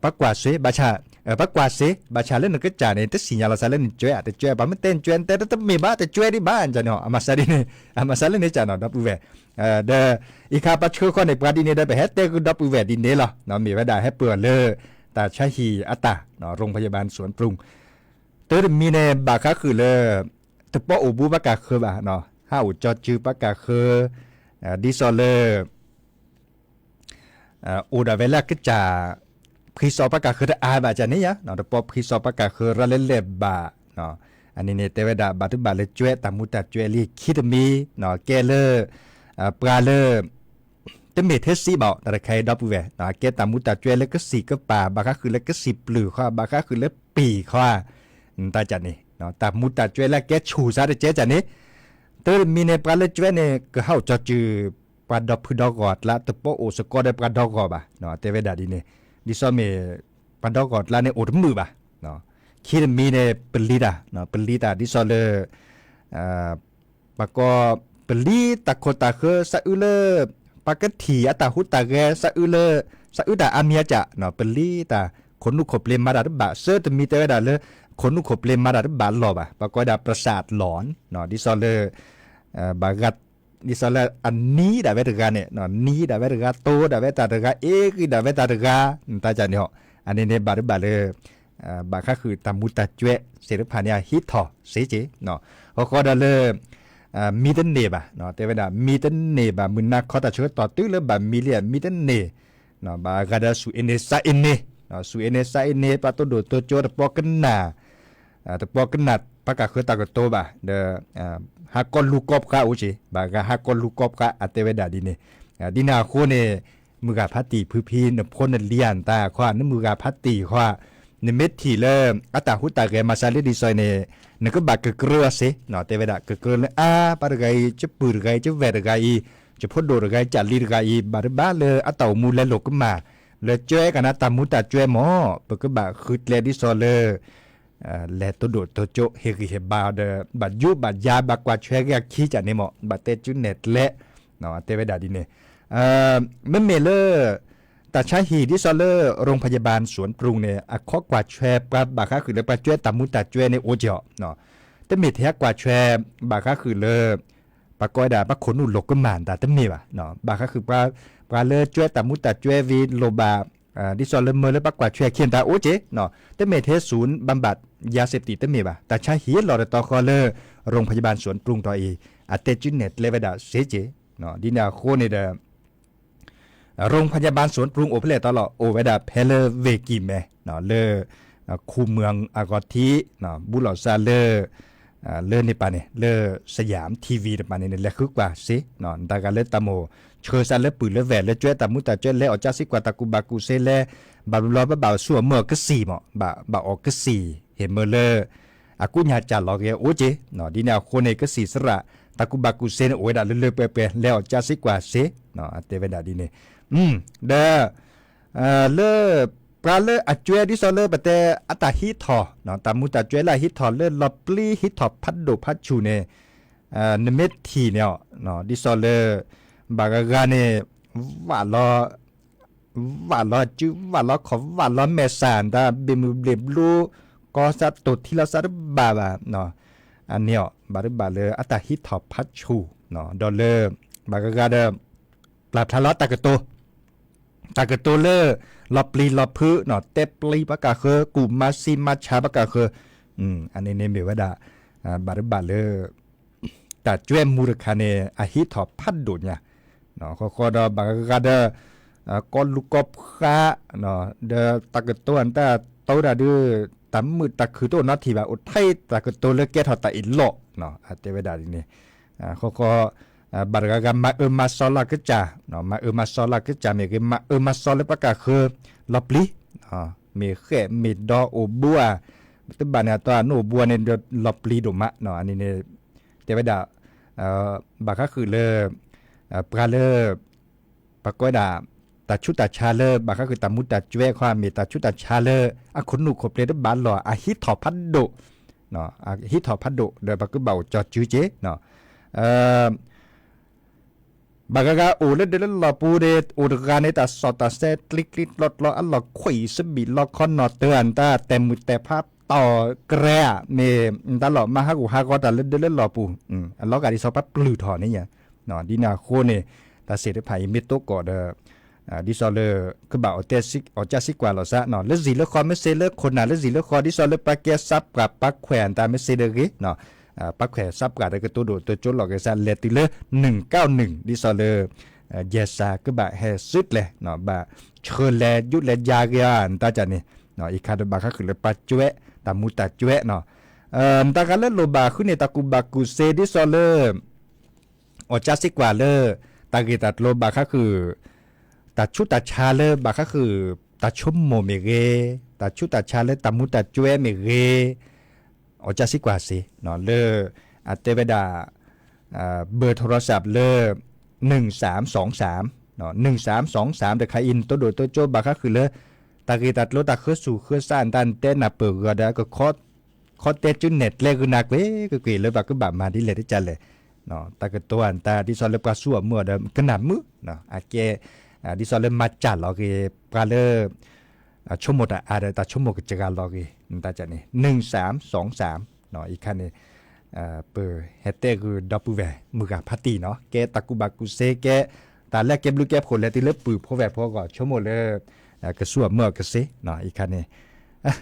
ပှၤကွၢ်စ့ ဘၣ်ဆၣ် ပှၤကွၢ်စ့ ဘၣ်ဆၣ်လၢနကစၢ်န့ၣ် တသ့ၣ်ညါလီၤစးလၢနကွဲး တကွဲး ပှၤမ့ၢ်တဲနကွဲး နတဲတမ့ၢ်ဘၣ် တကွဲးဒံးဘၣ်န့ၣ် အမၤစးဒ်န့ၣ် အမၤစးလၢန့ၣ်ကနီၤ ဒီပုၢ်ဝဲၢ် ဒီး အံၤခါပှၤဆှၢဃီန့ၢ်ပှၤဒ်န့ၣ်ဒီး ပဟဲတဲကဒီပုၢ်ဝဲၢ်ဒ်န့ၣ်လီၤ မ့ၢ်ဝဲဒၣ်ဟဲပၢၢ်အီၤလၢ တၢ်ဆါဟံၣ်အတၢ် โรงพยาบาลสวนปรุง တၢ်တမံၤန့ၣ် ဘၣ်ဃးဃုာ်လၢ တပီၣ်အိၣ်ဘူးဘၣ်ကးဃၢဘၣ် ဟးအိၣ်ကၠီစုဘၣ်ကးဃၢ ဒ်သိးလၢ အိၣ်ဒၣ်ဝဲလၢအကစၢ် ဖှံစီဘၣ်ကးဃၢတအါဘၣ်ကန့ၣ်ယါ တပီၣ်ဖှံစီဘၣ်ကးဃၢရၤလၢလဲၢ်ဘၣ် အန့ၣ်န့ၣ် တဲဝဲဒၣ်ဘၣ်တဘၣ်လၢကွဲးတၢ်မူတၢ်ကွဲးလံခံတမံၤ ကဲလၢ ပှၤလၢ တမ့ၢ်ထဲစံးဘၣ်အီၤ တၢ်တခါအံၤဒီပုၢ်ဝဲၢ် ကဲတၢ်မူတၢ်ကွဲးလၢကစံၣ်ကပၤ ဘၣ်ဃးဃုာ်လၢကစံၣ်ပျုၢ်ဃီ ဘၣ်ဃးဃုာ်လၢပံၢ်ဃီ တၢ်ကန့ၣ် တၢ်မူတၢ်ကွဲးလၢအကဲဆူၣ်စးတကဲကန့ၣ် တၢ်တမံၤန့ၣ် ပှၤလၢကၠွဲန့ၣ် ကဟးအိၣ်ကၠီၤစုၤ ပှၤဒီဖုဒီဂီၤအကျါ တပီၢ်အိၣ်စ့ၢ်ကီးဒီးပှၤဒီဂီၤဘၣ်, တဲဝဲဒၣ်ဒ်န့ၣ်, ဒ်သိးမ့ၢ် ပှၤဒီဂီၤအကျါန့ၣ်အိၣ်တမုာ်ဘၣ်, ခံတမံၤန့ၣ် ပလံၤတၢ်, ပလံၤတၢ်ဒ်သိးလၢ ပှၤကိး ပလံၤတၢ်ခိၣ်တၢ်ဃၢ သးအုးလၢ ပှၤကထံၣ်အတၢ်ဟူးတၢ်ဂဲၤ သးအုးလၢ သးအုးတၢ်အါမံၤအါကၢ်, ပလံၤတၢ် ခိၣ်နူာ်ခိၣ်ပျ့ၤမၤတၢ်တဘၣ်, ဆၢတမံၤတဲဝဲဒၣ်လၢ ခိၣ်နူာ်ခိၣ်ပျ့ၤမၤတၢ်တဘၣ်လီၢ်ဘၣ်, ပှၤကိးဝဲဒၣ် ပြစးလီၢ်, ဒ်သိးလၢ ဘၣ်ဂၤ ဒ်သိးလၢအနံၤဒၣ်ဝဲတဂၤန့ၣ်, နံၤဒၣ်ဝဲတဂၤ တိၤဒၣ်ဝဲတၢ်တဂၤ အ့ဂံၢ်ဒၣ်ဝဲတၢ်တဂၤ, တၢ်ကၢ်န့ၣ်ဟီ, အန့ၣ်န့ၣ်ဘၣ်တဘၣ်လၢ ဘၣ်ဃးဃုာ်တၢ်မူတၢ်ကၠွဲသ့ၣ်တဖၣ်န့ၣ် အဟံးထီၣ်စ့ၢ်ကီး, ဃီဃီဒီးလၢ မံတန့ၢ်ဘၣ်, တဲဝဲဒၣ် မံတန့ၢ်ဘၣ် မုၢ်နၤခီတၢ်ဆၢကတီၢ်တုၤလၢဘၣ်မံလံ မံတန့ၢ်, ဘၣ်ဂၤဒီးဆူၣ်အ့န့ၣ် စးအ့န့ၣ်, ဆူၣ်အ့န့ၣ် စးအ့န့ၣ် ပှၤတိၢ်ဒိၣ်တိၢ်ကၠိတပီၢ်ကနၣ် တပီၢ်ကနၣ် ပှၤကဃၢၤတၢ်ကတိၤဘၣ် ဒီး ဟးကီၢ်လူၤကီၢ်ပှၤအိၣ်က့ၤ, ဘၣ်ဂၤဟးကီၢ်လူၤကီၢ်ပှၤ အတဲဝဲဒၣ်ဒ်န့ၣ်, ဒ်န့ၣ်အဃိန့ၣ် မုၢ်ဂၤဖးတံၢ်ဖုဖံ နဖိနလံၤအတၢ်ခီ နမုၢ်ဂၤဖးတံၢ်ခီ, နမ့ၢ်ထံၣ်လၢ အတၢ်ဟူးတၢ်ဂဲၤမၤစၢၤလၢဒ်သိးအံၤန့ၣ် နကဘၣ်ကကြၢးအီၤစ့ၢ်, တဲဝဲဒၣ် ကကြၢးလၢအါ ပှၤတဂၤအံၤ ကပုၢ်တဂၤအံၤ ကဝဲၢ်တဂၤအံၤ ကဖိဒိၣ်တဂၤအံၤ ကၢ်လံၤတဂၤအံၤ ဘၣ်တဘၣ်လၢအတၢ်အိၣ်မူလဲလိာ်ကမၣ် လၢကၠွဲကနၣ်တၢ်မူတၢ်ကၠွဲမ့ၢ် ပကဘၣ်ဃုကျဲဒ်သိးလၢ လဲၤတိၢ်ဒိၣ်တိၢ်ကၠိ ဟ့ၣ်ဂံၢ်ဟ့ၣ်ဘါအီၤဒီး ဘၣ်ယူးဘၣ်ယၤ ဘၣ်ကွၢ်ထွဲက့ၤအခံကၢ်န့ၣ်မ့ၢ် ဘၣ်တဲကၠူနဲၣ်ကျဲ တဲဝဲဒၣ်ဒ်န့ၣ်, မ့မ့ၢ်လၢ တၢ်ဆါဟံၣ်ဒ်သိးလၢ ရိၣ်ဖယၢၣ်ဘၣ်စူၣ်ပရူၣ်န့ၣ် အခီကွၢ်ထွဲပှၤဘၣ်ဃးဃုာ်လၢပှၤကၠွဲတၢ်မူတၢ်ကၠွဲန့ၣ်အိၣ်က့ၤအီၤ, တမ့ၢ်ထဲကွၢ်ထွဲ ဘၣ်ဃးဃုာ်လၢ ပှၤကိးဝဲဒၣ် ပှၤခိၣ်နူာ်လိာ်ကမၣ်တၢ်တမ့ၢ်ဘၣ်, ဘၣ်ဃးဃုာ် ပှၤလၢကၠွဲတၢ်မူတၢ်ကၠွဲဝံၤလိၣ်ဘၣ် ဒ်သိးလၢမၢလၢပှၤကွၢ်ထွဲခံတၢ်အိၣ်က့ၤ, တမ့ၢ်ထဲ ศูนย์บำบัดยาเสพติด တမ့ၢ်ဘၣ်, တၢ်ဆါဟံၣ်လီၤတတီၤဃီလၢ ရိၣ်ဖယၢၣ်ဘၣ်စူၣ်ပရူၣ်တီၤအံၤ အတဲကၠူနဲၣ်ကျဲဝဲဒၣ်စ့ၢ်ကီး, ဒ်န့ၣ်အဃိန့ၣ်ဒီး ရိၣ်ဖယၢၣ်ဘၣ်စူၣ်ပရူၣ်အိၣ်ဖဲလဲၣ်တၢ်လီၤ အိၣ်ဝဲဒၣ်ဖဲလၢဝ့ၢ်ကံၢ်မဲ လၢ ခူမၢၢ်အဂီၤထံး ဘူးလိာ်စးလၢ လၢန့ၣ်ပၣ်န့ၣ် လၢ Siam TV တပၤန့ၣ်န့ၣ် လဲၤဃုကွၢ်စ့ၢ်, တၢ်ဂၤလၢတၢ်မိၣ် ဆှၢစးလၢပုၢ်လၢဝဲၢ် လၢကၠွဲတၢ်မူတၢ်ကၠွဲ လဲၤအီၣ်ကၠါစံးကွၢ်တၢ်ကူၣ်ဘၣ်ကူၣ်သ့လဲၣ်, ဘၣ်ဘျီဘၣ်ဘၣ်ဆူၣ်အီၤမၢအီၤကစံၢ်မး ဘၣ်ဘၣ်အီၣ်ကစံၢ် ဟ့ၣ်မၢလၢ အကူညါကၢ်လီၤက့ၤအိၣ်က့ၤ, ဒ်န့ၣ်အဃိန့ၣ် ကစံၢ်စရၣ် တၢ်ကူၣ်ဘၣ်ကူၣ်သ့န့ၣ် အိၣ်ဝဲဒၣ်လၢလၢပှဲၤပှဲၤ လဲၤအီၣ်ကၠါစံးကွၢ်စ့ၢ်, တဲဝဲဒၣ်ဒ်န့ၣ်, ဒီး လၢ ပှၤလၢအကၠွဲဒ်သိးလၢပတဲ အတၢ်ဟံးထီၣ် တၢ်မူတၢ်ကၠွဲလၢအဟံးထီၣ်လၢလီၤပျံၤဟံးထီၣ်ဖးဒိၣ်ဖးဆူၣ်န့ၣ် နမ့ၢ်ထံၣ်န့ၣ် ဒ်သိးလၢ ဘၣ်ဂၤဂၤန့ၣ် ဝးလီၤ ဝးလီၤစု ဝးလီၤခီၣ် ဝးလီၤမဲာ်ဆှး တၢ်ဘ့ၣ်မုၢ်ဘ့ၣ်ဘျိ ကီၢ်စးတိၢ်ထံလီၤစးတဘၣ်ဘၣ် အန့ၣ်အီၤ ဘၣ်တဘၣ်လၢအတၢ်ဟံးထီၣ်ဖးဆူၣ် ဒီးလၢ ဘၣ်ဂၤဂၤဒီး ပျၢ်ဖျါလီၤတၢ်ကတိၤ တၢ်ကတိၤလၢ လီၤပျံၤလီၤဖုး တဲပျံၤပှၤကၢ်ဃၢၤ ကူၣ်မၤဆံးမၤဆါပှၤကၢ်ဃၢၤ အန့ၣ်န့ၣ်မ့ၢ်ဝဲဒၣ် ဘၣ်တဘၣ်လၢ တၢ်ကၠွဲမူတခါန့ၣ် အဟံးထီၣ်ဖးဒိၣ်ညါ ဃီဃီဒီးဘၣ်ဂၤဂၤဒီး ကီၢ်လူၤကီၢ်ဖှး ဒီးတၢ်ကတိၤအတၢ်တိၤတၢ်ဒုး တၢ်မုာ်တၢ်ခုၣ်တအိၣ်နီတထံၣ်ဘၣ် အိၣ်ထဲတၢ်ကတိၤလၢကဲထီၣ်တၢ်အ့ၣ်လိာ် အတဲဝဲဒၣ်ဒ်န့ၣ် ဃီဃီ ဘၣ်တဂၤဂၤမၤအၢမၤစီလၢကစၢ် မၤအၢမၤစီလၢကစၢ်မ့ၢ်ဂ့ၤ မၤအၢမၤစီလၢပှၤကၢ်ဃၢၤ လီၤပျံၤ မ့ၢ်ဃဲၣ်မ့ၢ်ဒီအိၣ်ဘူးဧါ တဘၣ်န့ၣ်အတီအနိၣ်ဘူးဧါန့ၣ်ဒီးလီၤပျံၤဒိၣ်မး အန့ၣ်န့ၣ် တဲဝဲဒၣ် ဘၣ်ဃးဃုာ်လၢ ပှၤလၢ ပှၤကိးဝဲဒၣ် တၢ်ဆူးတၢ်ဆါလၢ ဘၣ်ဃးဃုာ်တၢ်မူတၢ်ကၠွဲခီ မ့ၢ်တၢ်ဆူးတၢ်ဆါလၢ အခိၣ်နူာ်ခိၣ်ပျ့ၤတဘၣ်လီၢ် အဟံးထီၣ်ဖးဒိၣ် အဟံးထီၣ်ဖးဒိၣ် ဒီးပကဘၣ်အိၣ်ကၠီၤစုက့ၤ ဘၣ်ဂၤဂၤအိၣ်လၢဒၢးလၢလီၢ်ပူၤန့ၣ် အိၣ်တဂၤန့ၣ် တၢ်စီၣ်တၢ်ဆဲးကျံကျံကျီကျီ အလီၢ်ခွံၣ်အံၤ စဘံၣ်လီခီနီၢ်တၢၤ အတၢ်တဲာ်မုၢ်တဲာ်ဖးတီၢ်ကရဲဧါ မ့ၢ်တၢ်လီၤမၢ်ဟးဂူာ်ဟးဂီၤတၢ်လၢဒၢးလၢလီၢ်ပူၤ အလီၤဂာ်ဒ်သိးပှၤပျုၢ်ထီၣ်န့ၣ် ဒ်န့ၣ်အဃိန့ၣ် တၢ်သ့ၣ်တဖၣ်အံၤမ့ၢ်တိကီၢ်ဒီး ဒ်သိးလၢ ကဘၣ်အီၣ်ကၠါစံးကွၢ်လိာ်သး လၢဇံၣ်လၢဃီ မ့ၢ်စ့လၢခိၣ်နၢ်လၢဇံၣ်လၢဃီ ဒ်သိးလၢပှၤကဲစးပှၢ်ပှၤခွဲးအတၢ်မ့ၢ်စ့ဒီးဂ့ၤ ပှၤခွဲးစးပှၢ်တကတိၤဒိၣ်တကၠိလီၤက့ၤစး လဲၤတုၤလၢ နုၢ်ကၢနုၢ် ဒ်သိးလၢ ယဲၢ်စးကဘၣ်ဟဲစုကျဲ ဘၣ်ဆှၢလဲၤယူးလဲၤယၤဂ့ၤအတၢ်ကၢ်န့ၣ် အံၤခါဒီးဘၣ်ဃးဃုာ်လၢပှၤကၠွဲ တၢ်မူတၢ်ကၠွဲ တၢ်ဂၤလၢလိၣ်ဘၣ်ဃုန့ၣ် တၢ်ကူၣ်ဘၣ်ကူၣ်သ့ဒ်သိးလၢ အီၣ်ကၠါစံးကွၢ်လၢ တၢ်ဂ့ၢ်တၢ်ကျိၤဘၣ်ဃးဃုာ် တၢ်ဆူးတၢ်ဆါလၢဘၣ်ဃးဃုာ် တၢ်ဆိကမိၣ်မ့ၢ်ဂ့ၤ, တၢ်ဆူးတၢ်ဆါလၢတၢ်မူတၢ်ကၠွဲမ့ၢ်ဂ့ၤ, အီၣ်ကၠါစံးကွၢ်စ့ၢ် လၢ အတဲဝဲဒၣ် เบอร์โทรศัพท์ လၢ နုၢ်စၢမ်စီၣ်စၢမ်, နုၢ်စၢမ်စီၣ်စၢမ် တခါအံၤ နတိၢ်ဒိၣ်တိၢ်ကၠိဘၣ်ဃးဃုာ်လၢ တၢ်ဂ့ၢ်တၢ်ကျိၤတၢ်ဃၢဆူၣ်ဃၢဆါ နတၢ်နတဲနၢ်ပၢၢ်ဂ့ၤဒီး က ခီတဲကၠိနဲၣ်ကျဲဂုာ်နၤကွ့ၢ်ကွ့ၢ်လၢပှၤကဘၣ်မၤဒ်လဲၣ်တကးလဲၣ်, တၢ်ကတိၤအတၢ်ဒ်သိးလၢပှၤဆူၣ်အီၤမုၢ်အီၤဒီးကနၢ်မုာ်, အကဲ ဒ်သိးလၢမၤစၢ်လီၤဂ့ၤ ပှၤလၢ ဆိကမိၣ်တၢ်အါဒီးတၢ်ဆိကမိၣ်ကစှၤလီၤဂ့ၤ နတၢ်န့ၣ် နုၢ်စၢမ်စီၣ်စၢမ်, အံၤခါန့ၣ် ပဟဲတဲဂုာ်ဒီပုၢ်ဝဲၢ်မုၢ်ဂၤဖးတံၢ်နီၤ ကဲတၢ်ကူၣ်ဘၣ်ကူၣ်စ့ ကဲတၢ်လၢကဲဘျုးကဲဖှိၣ်လဲၤတုၤလၢပုၢ်ဖိဝဲၢ်ဖိအဂီၢ် ဆိကမိၣ်လၢ ကဆူၣ်အီၤမုၢ်အီၤကစ့, အံၤခါန့ၣ်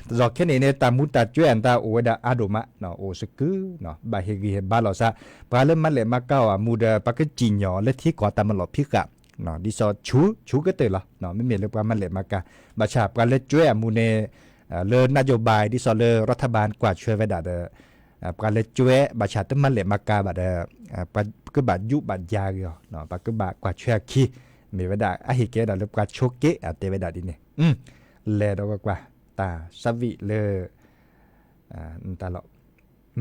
တၢ်ဂ့ၢ်ခဲန့ၣ်န့ၣ် တၢ်မူတၢ်ကွဲးအတၢ်အိၣ်ဝဲဒၣ်အါဒိၣ်မး, အိၣ်စကု, ဘၣ်ဟ့ၣ်ဂံၢ်ဟ့ၣ်ဘါလိာ်သး, ပှၤလၢမၤလဲၣ်မၤကၤအီၤအမူဒီး ပှၤကစံၣ်ညီၣ်လၢထံကီၢ်တၢ်မၤလီၢ်ဖံးဃာ်, ဒ်သိးဆူၣ်ဆူၣ်ကတၢၢ်လီၤ, မ့မ့ၢ်လၢပှၤမၤလဲၣ်မၤကၤ, ဘၣ်ဆၣ်ပှၤလၢကွဲးအမူန့ၣ် လၢ นโยบาย ဒ်သိးလၢ รัฐบาล ကွၢ်ဆွဲဝဲဒၣ်ဒီး ပှၤလၢကွဲး ဘၣ်ဆၣ်တမၤလဲၣ်မၤကၤဘၣ်ဒီး ပကဘၣ်ယူးဘၣ်ယၤဂ့ၤအီၤ, ပကဘၣ်ကွၢ်ဆွဲအခံ, မ့ၢ်ဝဲဒၣ်အဟ့ၣ်ကဲဒၣ်လၢပှၤဆိးက့အတဲဝဲဒၣ်ဒ်န့ၣ်, လဲၤဒီးကွၢ်ကွၢ် တၢ်ဆၢဝံၣ်လၢ တၢ်လီၤ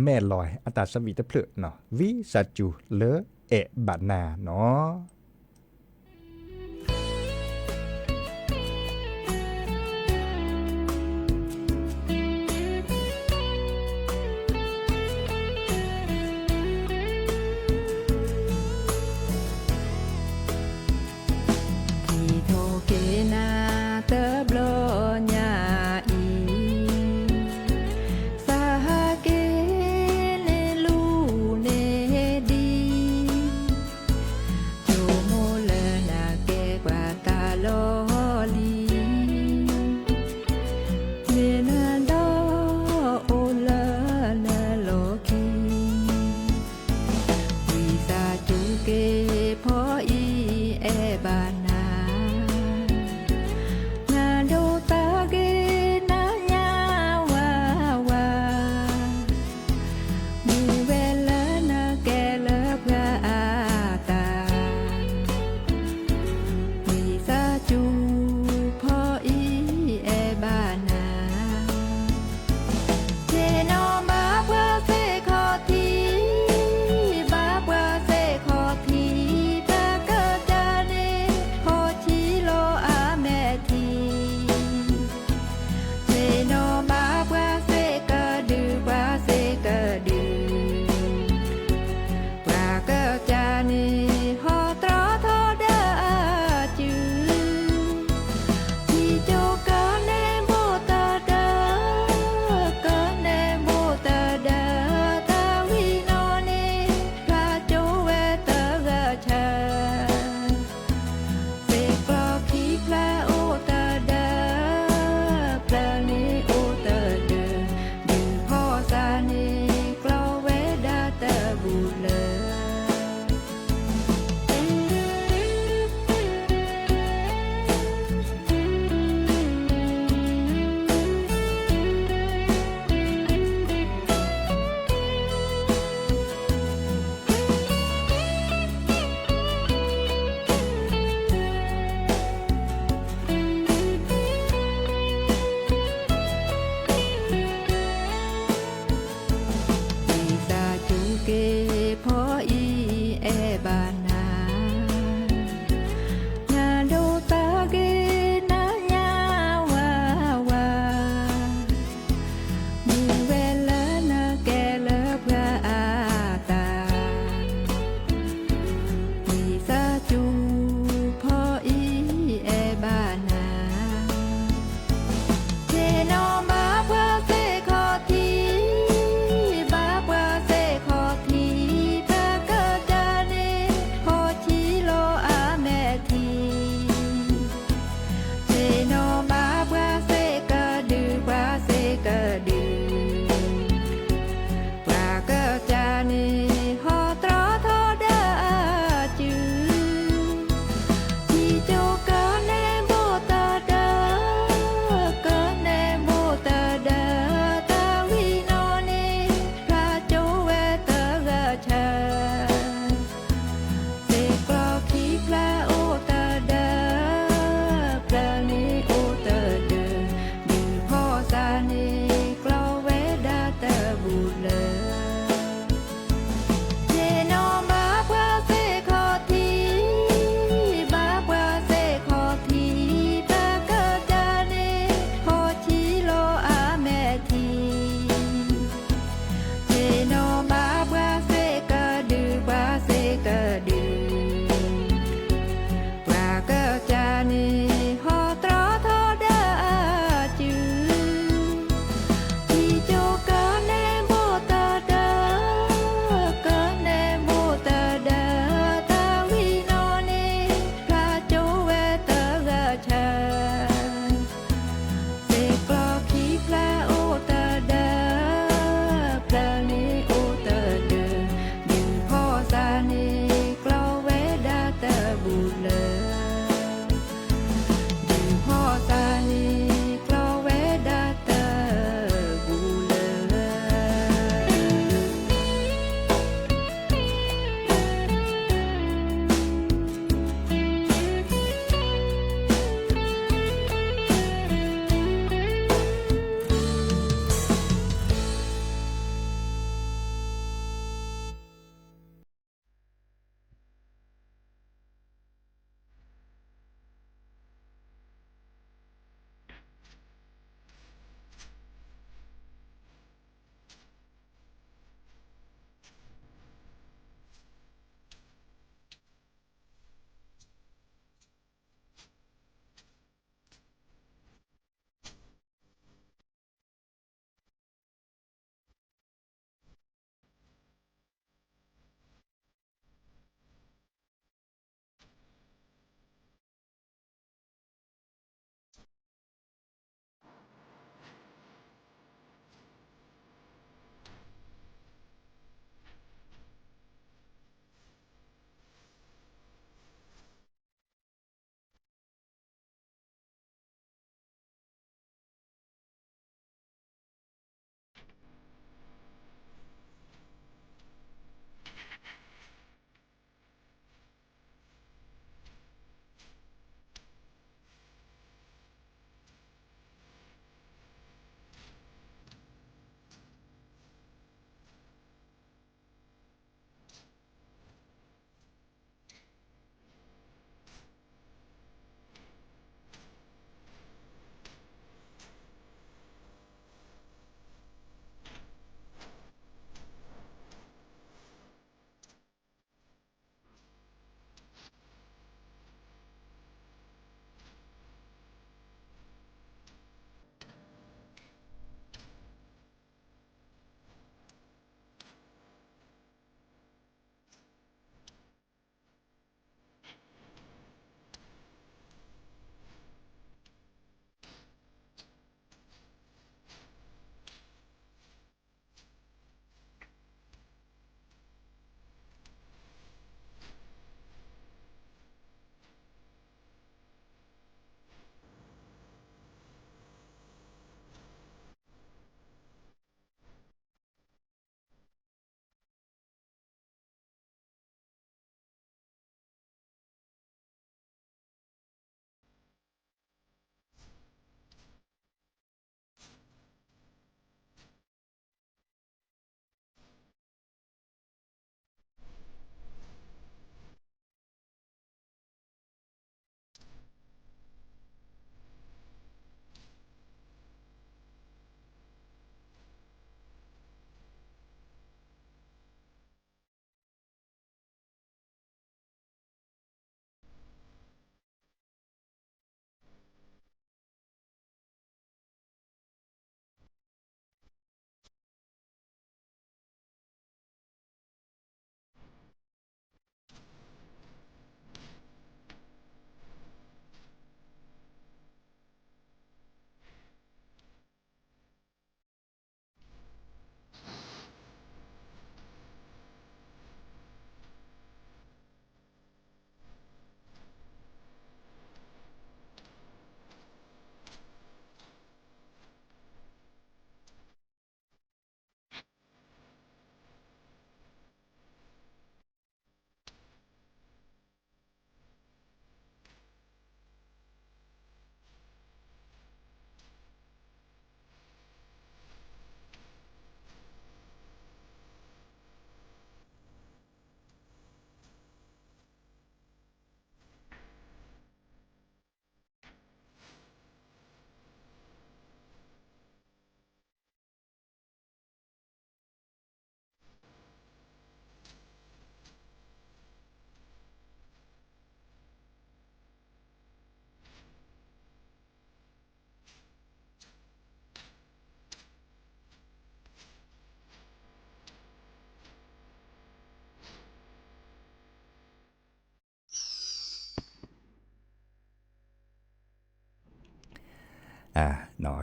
မဲာ်လီၤအတၢ်ဆၢဝံၣ်တဖျၢၣ်နီၤ ဝံစၢ်စူၤလၢအဲၣ်ဘၣ်နၤနီၤ.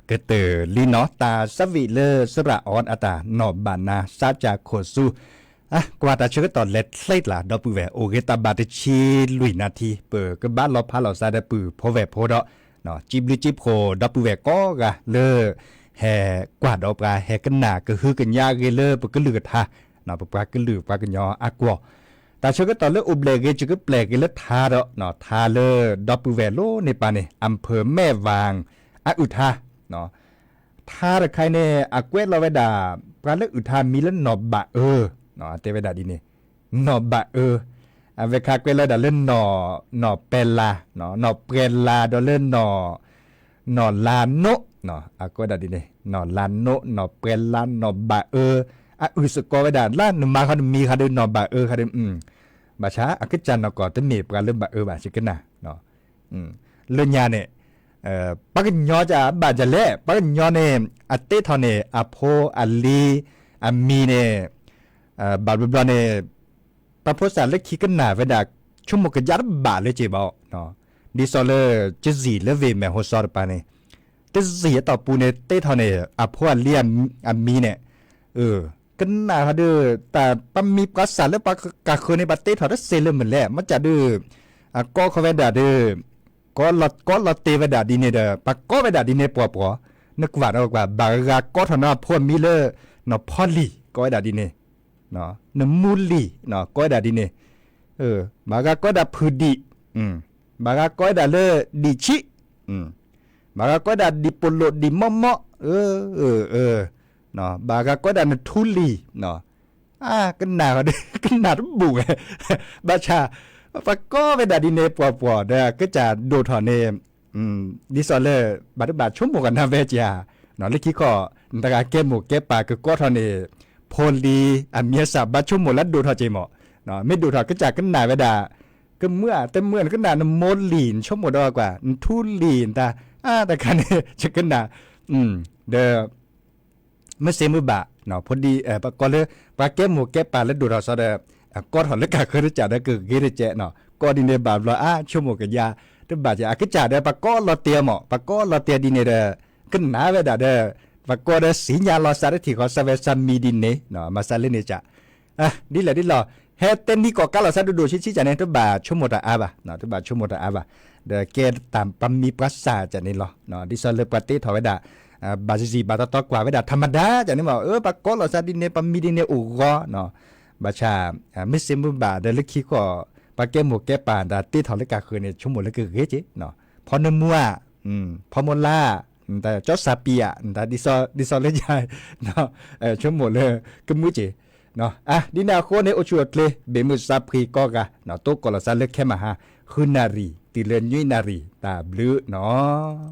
ကတၢၢ်လံနီၤ တၢ်ဆၢဝံၤလၢစရၣ်အီအတၢ်နီၢ်ဘၣ်နၤ စးကၢ်ခိၣ်ဆူ ကွၢ်တၢ်ဆၢကတီၢ်လဲၤချ့ကျါ ဒီပုၢ်ဝဲၢ် အိၣ်ဂ့ၤတၢ်ဘၣ်တဆံလွံၢ်နၣ်ထံ ပကဘၣ်လီၤဖးလီၤစးဒီးပုၢ်ဖိဝဲၢ်ဖိဒီး စံးဘျုးစံးဖှိၣ်ဒီပုၢ်ဝဲၢ်ကိးဂၤလၢ ဟဲကွၢ်ဒီးပှၤ ဟဲကနၣ်ကဟုကညးဂ့ၤလၢပကလုၢ်ကထါ ပပှၤကလုာ်ပှၤကညီအကွီၢ် တၢ်ဆၢကတီၢ်လၢအိၣ်ဘျဲၣ်ဂ့ၤ စကပျဲၢ်ဂ့ၤလၢထါဒီး ထါလၢဒီပုၢ်ဝဲၢ်လိၤန့ၣ်ပၢ်န့ၣ် အဖၢၣ်မဲၣ်ဝၣ် အအုၣ်ထါ ထါတခါအံၤန့ၣ် အကွဲးလီၤဝဲဒၣ် ပှၤလၢအုၣ်ထါမံၤလၢနီၢ်ဘၣ်အၢ တဲဝဲဒၣ်ဒ်န့ၣ် နီၢ်ဘၣ်အၢ အဝဲခါကွဲးလီၤဝဲဒၣ်လၢ နီၢ်ပဲလါ နီၢ်ပဲလါဒီးလၢ နီၢ်လါနိး အကွဲးဒၣ်ဒ်န့ၣ် နီၢ်လါနိး နီၢ်ပဲလါ နီၢ်ဘၣ်အၢ အအုၣ်စ့ၢ်ကီးဝဲဒၣ် လၢနမၤခီနမံၤခါဒီး နီၢ်ဘၣ်အၢခါဒီး ဘၣ်ဆၣ်အကစၢ်နီၢ်ကီၢ်တမ့ၢ်ပှၤလၢဘၣ်အၢဘၣ် ယကနၣ် လၢညါန့ၣ် ပှၤကညီကဘၣ်ဒ်လဲၣ် ပှၤကညီန့ၣ် အတ့ထီၣ်န့ၣ် အဖိအလံၤ အမံၤန့ၣ် ဘၣ်ဘျီဘျီန့ၣ် ပှၤဖိသၣ်လၢခံကနၣ်ဝဲဒၣ် ဆိကမိၣ်ကယါတဘၣ်လၢက့ၤဘၣ်အီၤ ဒ်သိးလၢ ကစံၣ်လၢဝ့ၢ်မဲာ်ဟိစီတပၤန့ၣ် တစံၣ်အတီၢ်ပူၤန့ၣ် တ့ထီၣ်န့ၣ် အဖိအလံၤအမံၤန့ၣ် ကနၣ်ဟီဒီး တၢ်ပှၤမံၤပှၤသၣ်လၢပှၤကဃၢၤန့ၣ် ပှၤတ့ထီၣ်တစ့လၢမုၢ်လဲၣ် မ့ၢ်ကၢ်ဒုး အကိးခီဝဲဒၣ်ဒီး ကိးလီၤတဲာ်ဝဲဒၣ်ဒ်န့ၣ်ဒီး ပှၤကိးဝဲဒၣ်ဒ်န့ၣ်ပှီၢ်ပှီၢ် နကွၢ်ဒီးကွၢ် ဘၣ်ဂၤကိးထီၣ်နၤအဖိအမံၤလၢ နီၢ်ဖီလံၤ ကိးဝဲဒၣ်ဒ်န့ၣ် နမူလံၤ ကိးဝဲဒၣ်ဒ်န့ၣ် ဘၣ်ဂၤကိးဝဲဒၣ်ဖုၣ်ဒံး ဘၣ်ဂၤကိးဝဲဒၣ်လၢဒံးဆံး ဘၣ်ဂၤကိးဝဲဒၣ်ဒံးပိာ်လိာ်ဒံးမီၢ်မီၢ် ဘၣ်ဂၤကိးဝဲဒၣ်နထူလံၤ အကနၣ် ကနၣ်တဘူၣ်ဝဲ ဘၣ်ဆၣ် ပှၤကိးဝဲဒၣ်ဒ်န့ၣ်ပှီၢ်ပှီၢ်ဒီး ကစၢ်ဒိၣ်ထီၣ်န့ၣ် ဒ်သိးလၢ ဘၣ်တဘၣ်ဆိကမိၣ်ကနၣ်ဝဲက့ၤဧါ လၢခံခီ နတဂၤကဲမိၢ်ကဲပၢ်ကကိးထီၣ်န့ၣ် ဖိလံၤအမံၤအသၣ်ဘၣ်ဆိကမိၣ်လၢဒိၣ်ထီၣ်က့ၤမး မ့ၢ်ဒိၣ်ထီၣ်ကစၢ်ကနၣ်ဝဲဒၣ် ကမုာ်ဧါ တမုာ်ဧါ နကနၣ်နမိၢ်လံၤ နဆိကမိၣ်ဒီးကွၢ် နထူလံၤ နတၢ် အါတခါန့ၣ် ယကနၣ် ဒီး မ့ၢ်စ့မုၢ်ဘၣ် ဖိဒံ ပကိးလၢ ပှၤကဲမိၢ်ကဲပၢ်လၢဒိၣ်ထီၣ်စီဒီး ကိးထီၣ်လၢကၢ်ဃၢတစဲးဒီးကဂ့ၤတကဲး ကိးဒ်န့ၣ်ဘၣ်ဘျီ အါ ဆိကမိၣ်ကယါ တဘၣ်ကဲ အကစၢ်ဒီး ပှၤကိးလီၤတဲာ်မး ပှၤကိးလီၤတဲာ်ဒ်န့ၣ်ဒီး ကနၣ်ဝဲဒၣ်ဒီး ပှၤကိးဒီးစံၣ်ညါလီၤစးတထံၣ်ဃီ စးဝဲစးမံၤဒ်န့ၣ် မၤစးလၢန့ၣ်ကၢ် ဒ်လဲၣ်ဒ်လဲၣ် ဟဲတဲနံၣ်ကီၢ်ကါလီၤစးဒိၣ်ဒိၣ်ဆံးဆံးကၢ်န့ၣ် တဘၣ်ဆိကမိၣ်တၢ်အါဘၣ် တဘၣ်ဆိကမိၣ်တၢ်အါဘၣ် ဒီးကဲတၢ်ပှၤမံၤပှၤသၣ်ကၢ်န့ၣ်လီၤ ဒ်သိးလၢပှၤတ့ထီၣ်ဝဲဒၣ် ဘၣ်စံၣ်ဘၣ်တီတီကွၢ်ဝဲဒၣ် ထးမဒါ ကၢ်န့ၣ်မး အၢ ပှၤကိးလီၤစးဒ်န့ၣ် ပှၤမံၤဒ်န့ၣ်အိၣ်ဂီၢ် ဘၣ်ဆၣ် မ့ၢ်စ့မုၢ်ဘၣ်ဒီးလၢခံခီ ပှၤကဲမိၢ်ကဲပၢ်တၢ်တ့ထီၣ်လၢကၢ်ဃၢန့ၣ် ဆိကမိၣ်လၢကဂ့ၤက့ၤ ဖီနမူဧါ ဖီမိၢ်လါ တၢ်ကၠီစၢ်ပံၤဧါ တၢ်ဒ်သိးလၢယၤ ဆိကမိၣ်လၢကမုာ်က့ၤ ဒ်န့ၣ်အဃိန့ၣ် အိၣ်ဆူၣ်အိၣ်ချ့ ဘၣ်မုာ်သးဖှံကိးဂၤ တိကိးလီၤစးလၢခဲမဟါ ဃုနၣ်ရံၣ် တုၤလၢနွံနၣ်ရံၣ် တၢ်ဘျုးနီၤ.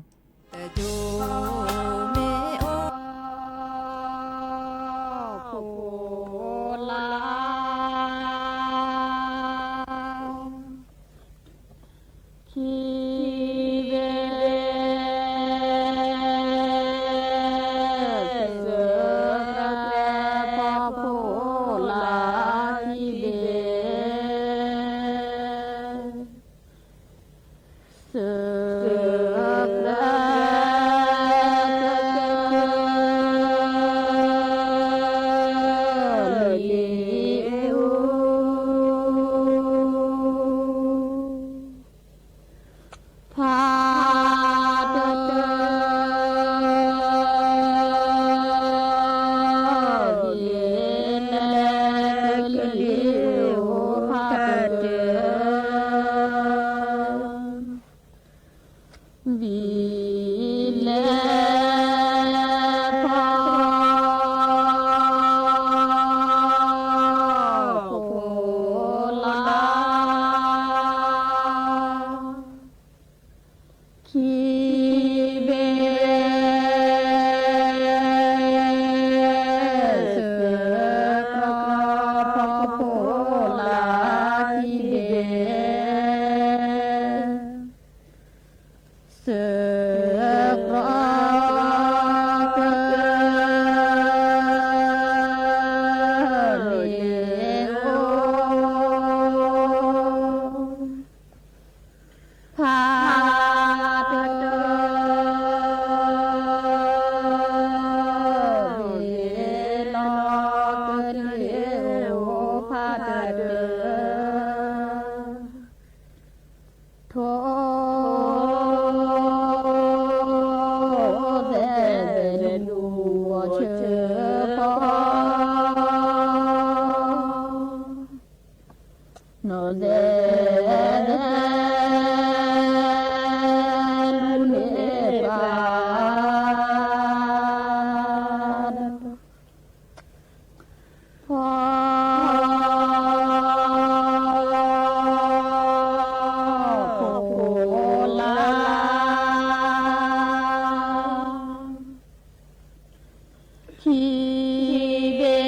နီၢ်သဲးသဲး လူန့ၢ်ပှၤ ဖီ ဖီလ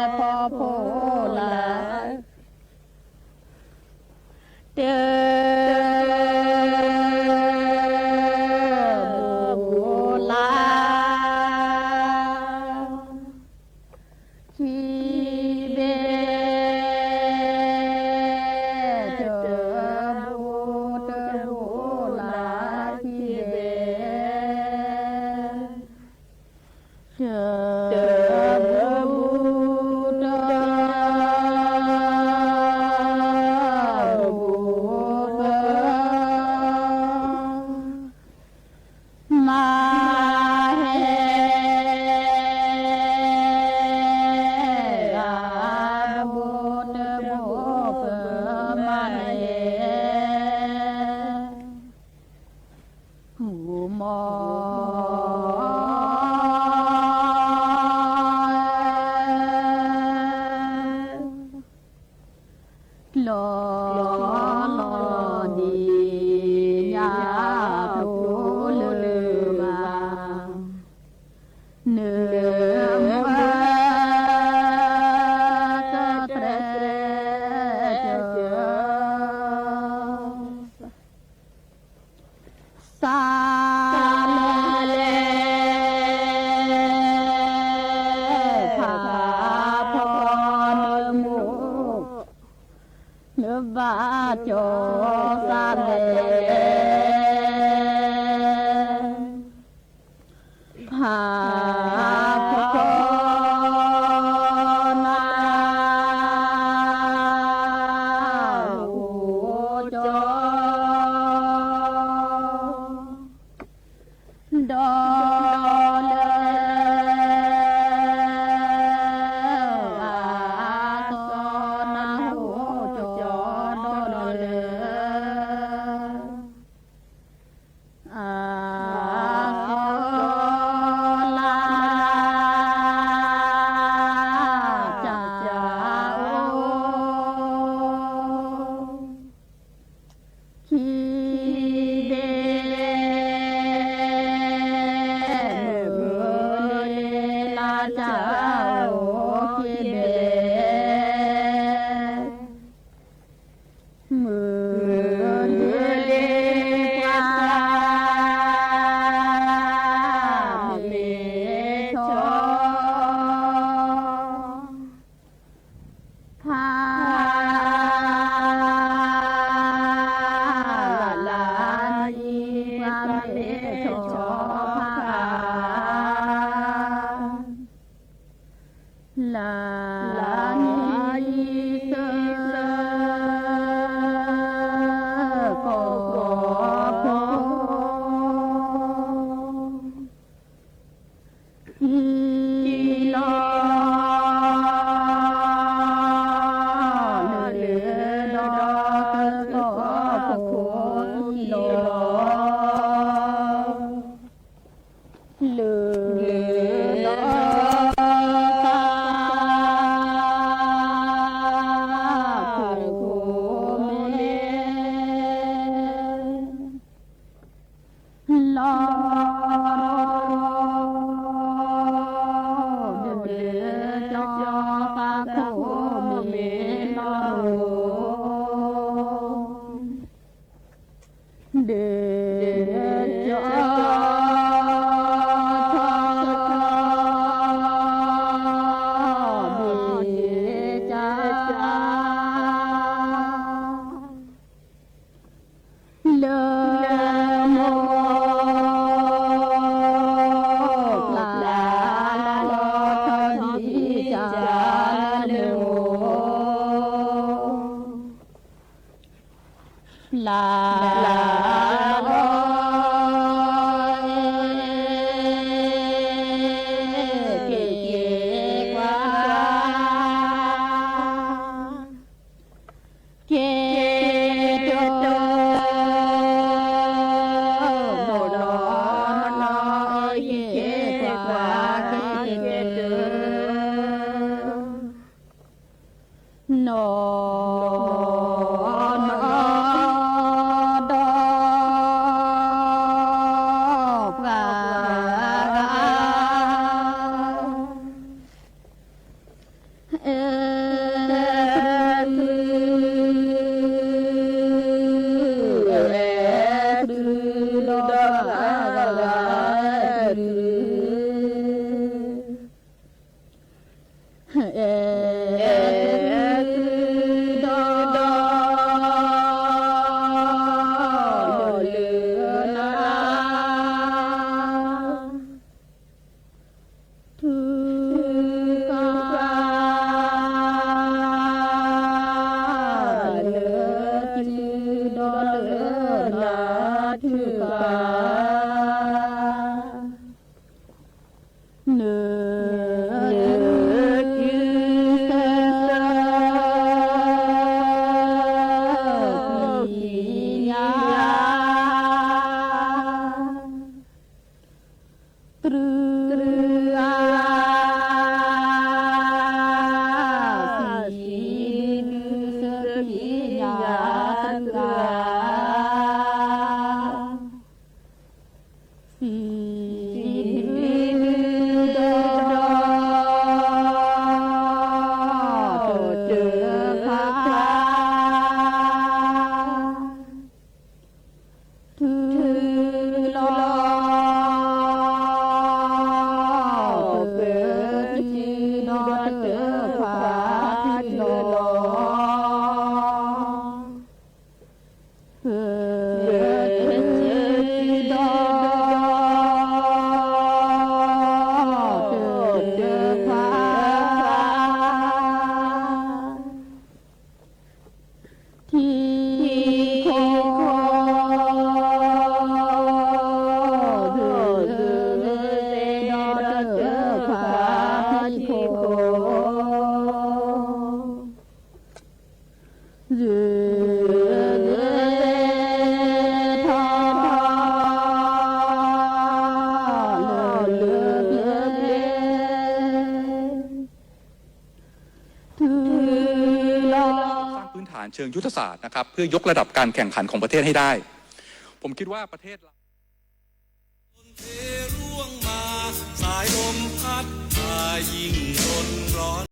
ၢ ခံဘ့ၣ် ဖီဖီလၢ တ ဖီလၢ ခံဘ့ၣ် တ ဖီလၢ ခံဘ့ၣ် တ ဖီ တ ဖီ မၤဟဲ အ ဖီ တ ဖီ မၤဟဲ မီ လီၤ လီၤ လီၤ ဒ်ညါဖျိလၢၤဘၣ် နမၢ ကတြဲ စၢ်လဲၣ် ဖးဖီနမိၢ် နဘၣ်ကၠီစၢ်လဲၣ် ဖးဖီန အိၣ်ကၠီ ဒီးလၢ အသီနဟိကၠီဒီးလၢ အသီလၢ ကၠၢ်ကၠၢ်အိၣ် ခံဘ့ၣ် မုၢ်လၢ်လၢ်ကၠၢ်အိၣ်ခံဘ့ၣ် မုၢ်လၢ်လၢ် မ့ၢ်ဆီ ဖး လၢ်လၢ်နံၤ ပှၤမ့ၢ်ဆီဖး တ တြူအါ စံးဘျုးစ့ၢ်ကီးညါတြူအါ စံးဘျုးဒီး တၢ်ဖး ထုးလီၤ ပစုဒီးတၢ်ဖးထုးလီၤ ပစုဒီး တၢ်ဖး ထံခိၣ် ဒီးတၢ်ဖးထံခိၣ် စံးထီၣ်ထီၣ် လၢလၢပျဲ ထုးလီၤ สร้างพื้นฐานเชิงยุทธศาสตร์นะครับ เพื่อยกระดับการแข่งขันของประเทศให้ได้ ผมคิดว่าประเทศเรา สายลมพัดพายิ่งทนร้อน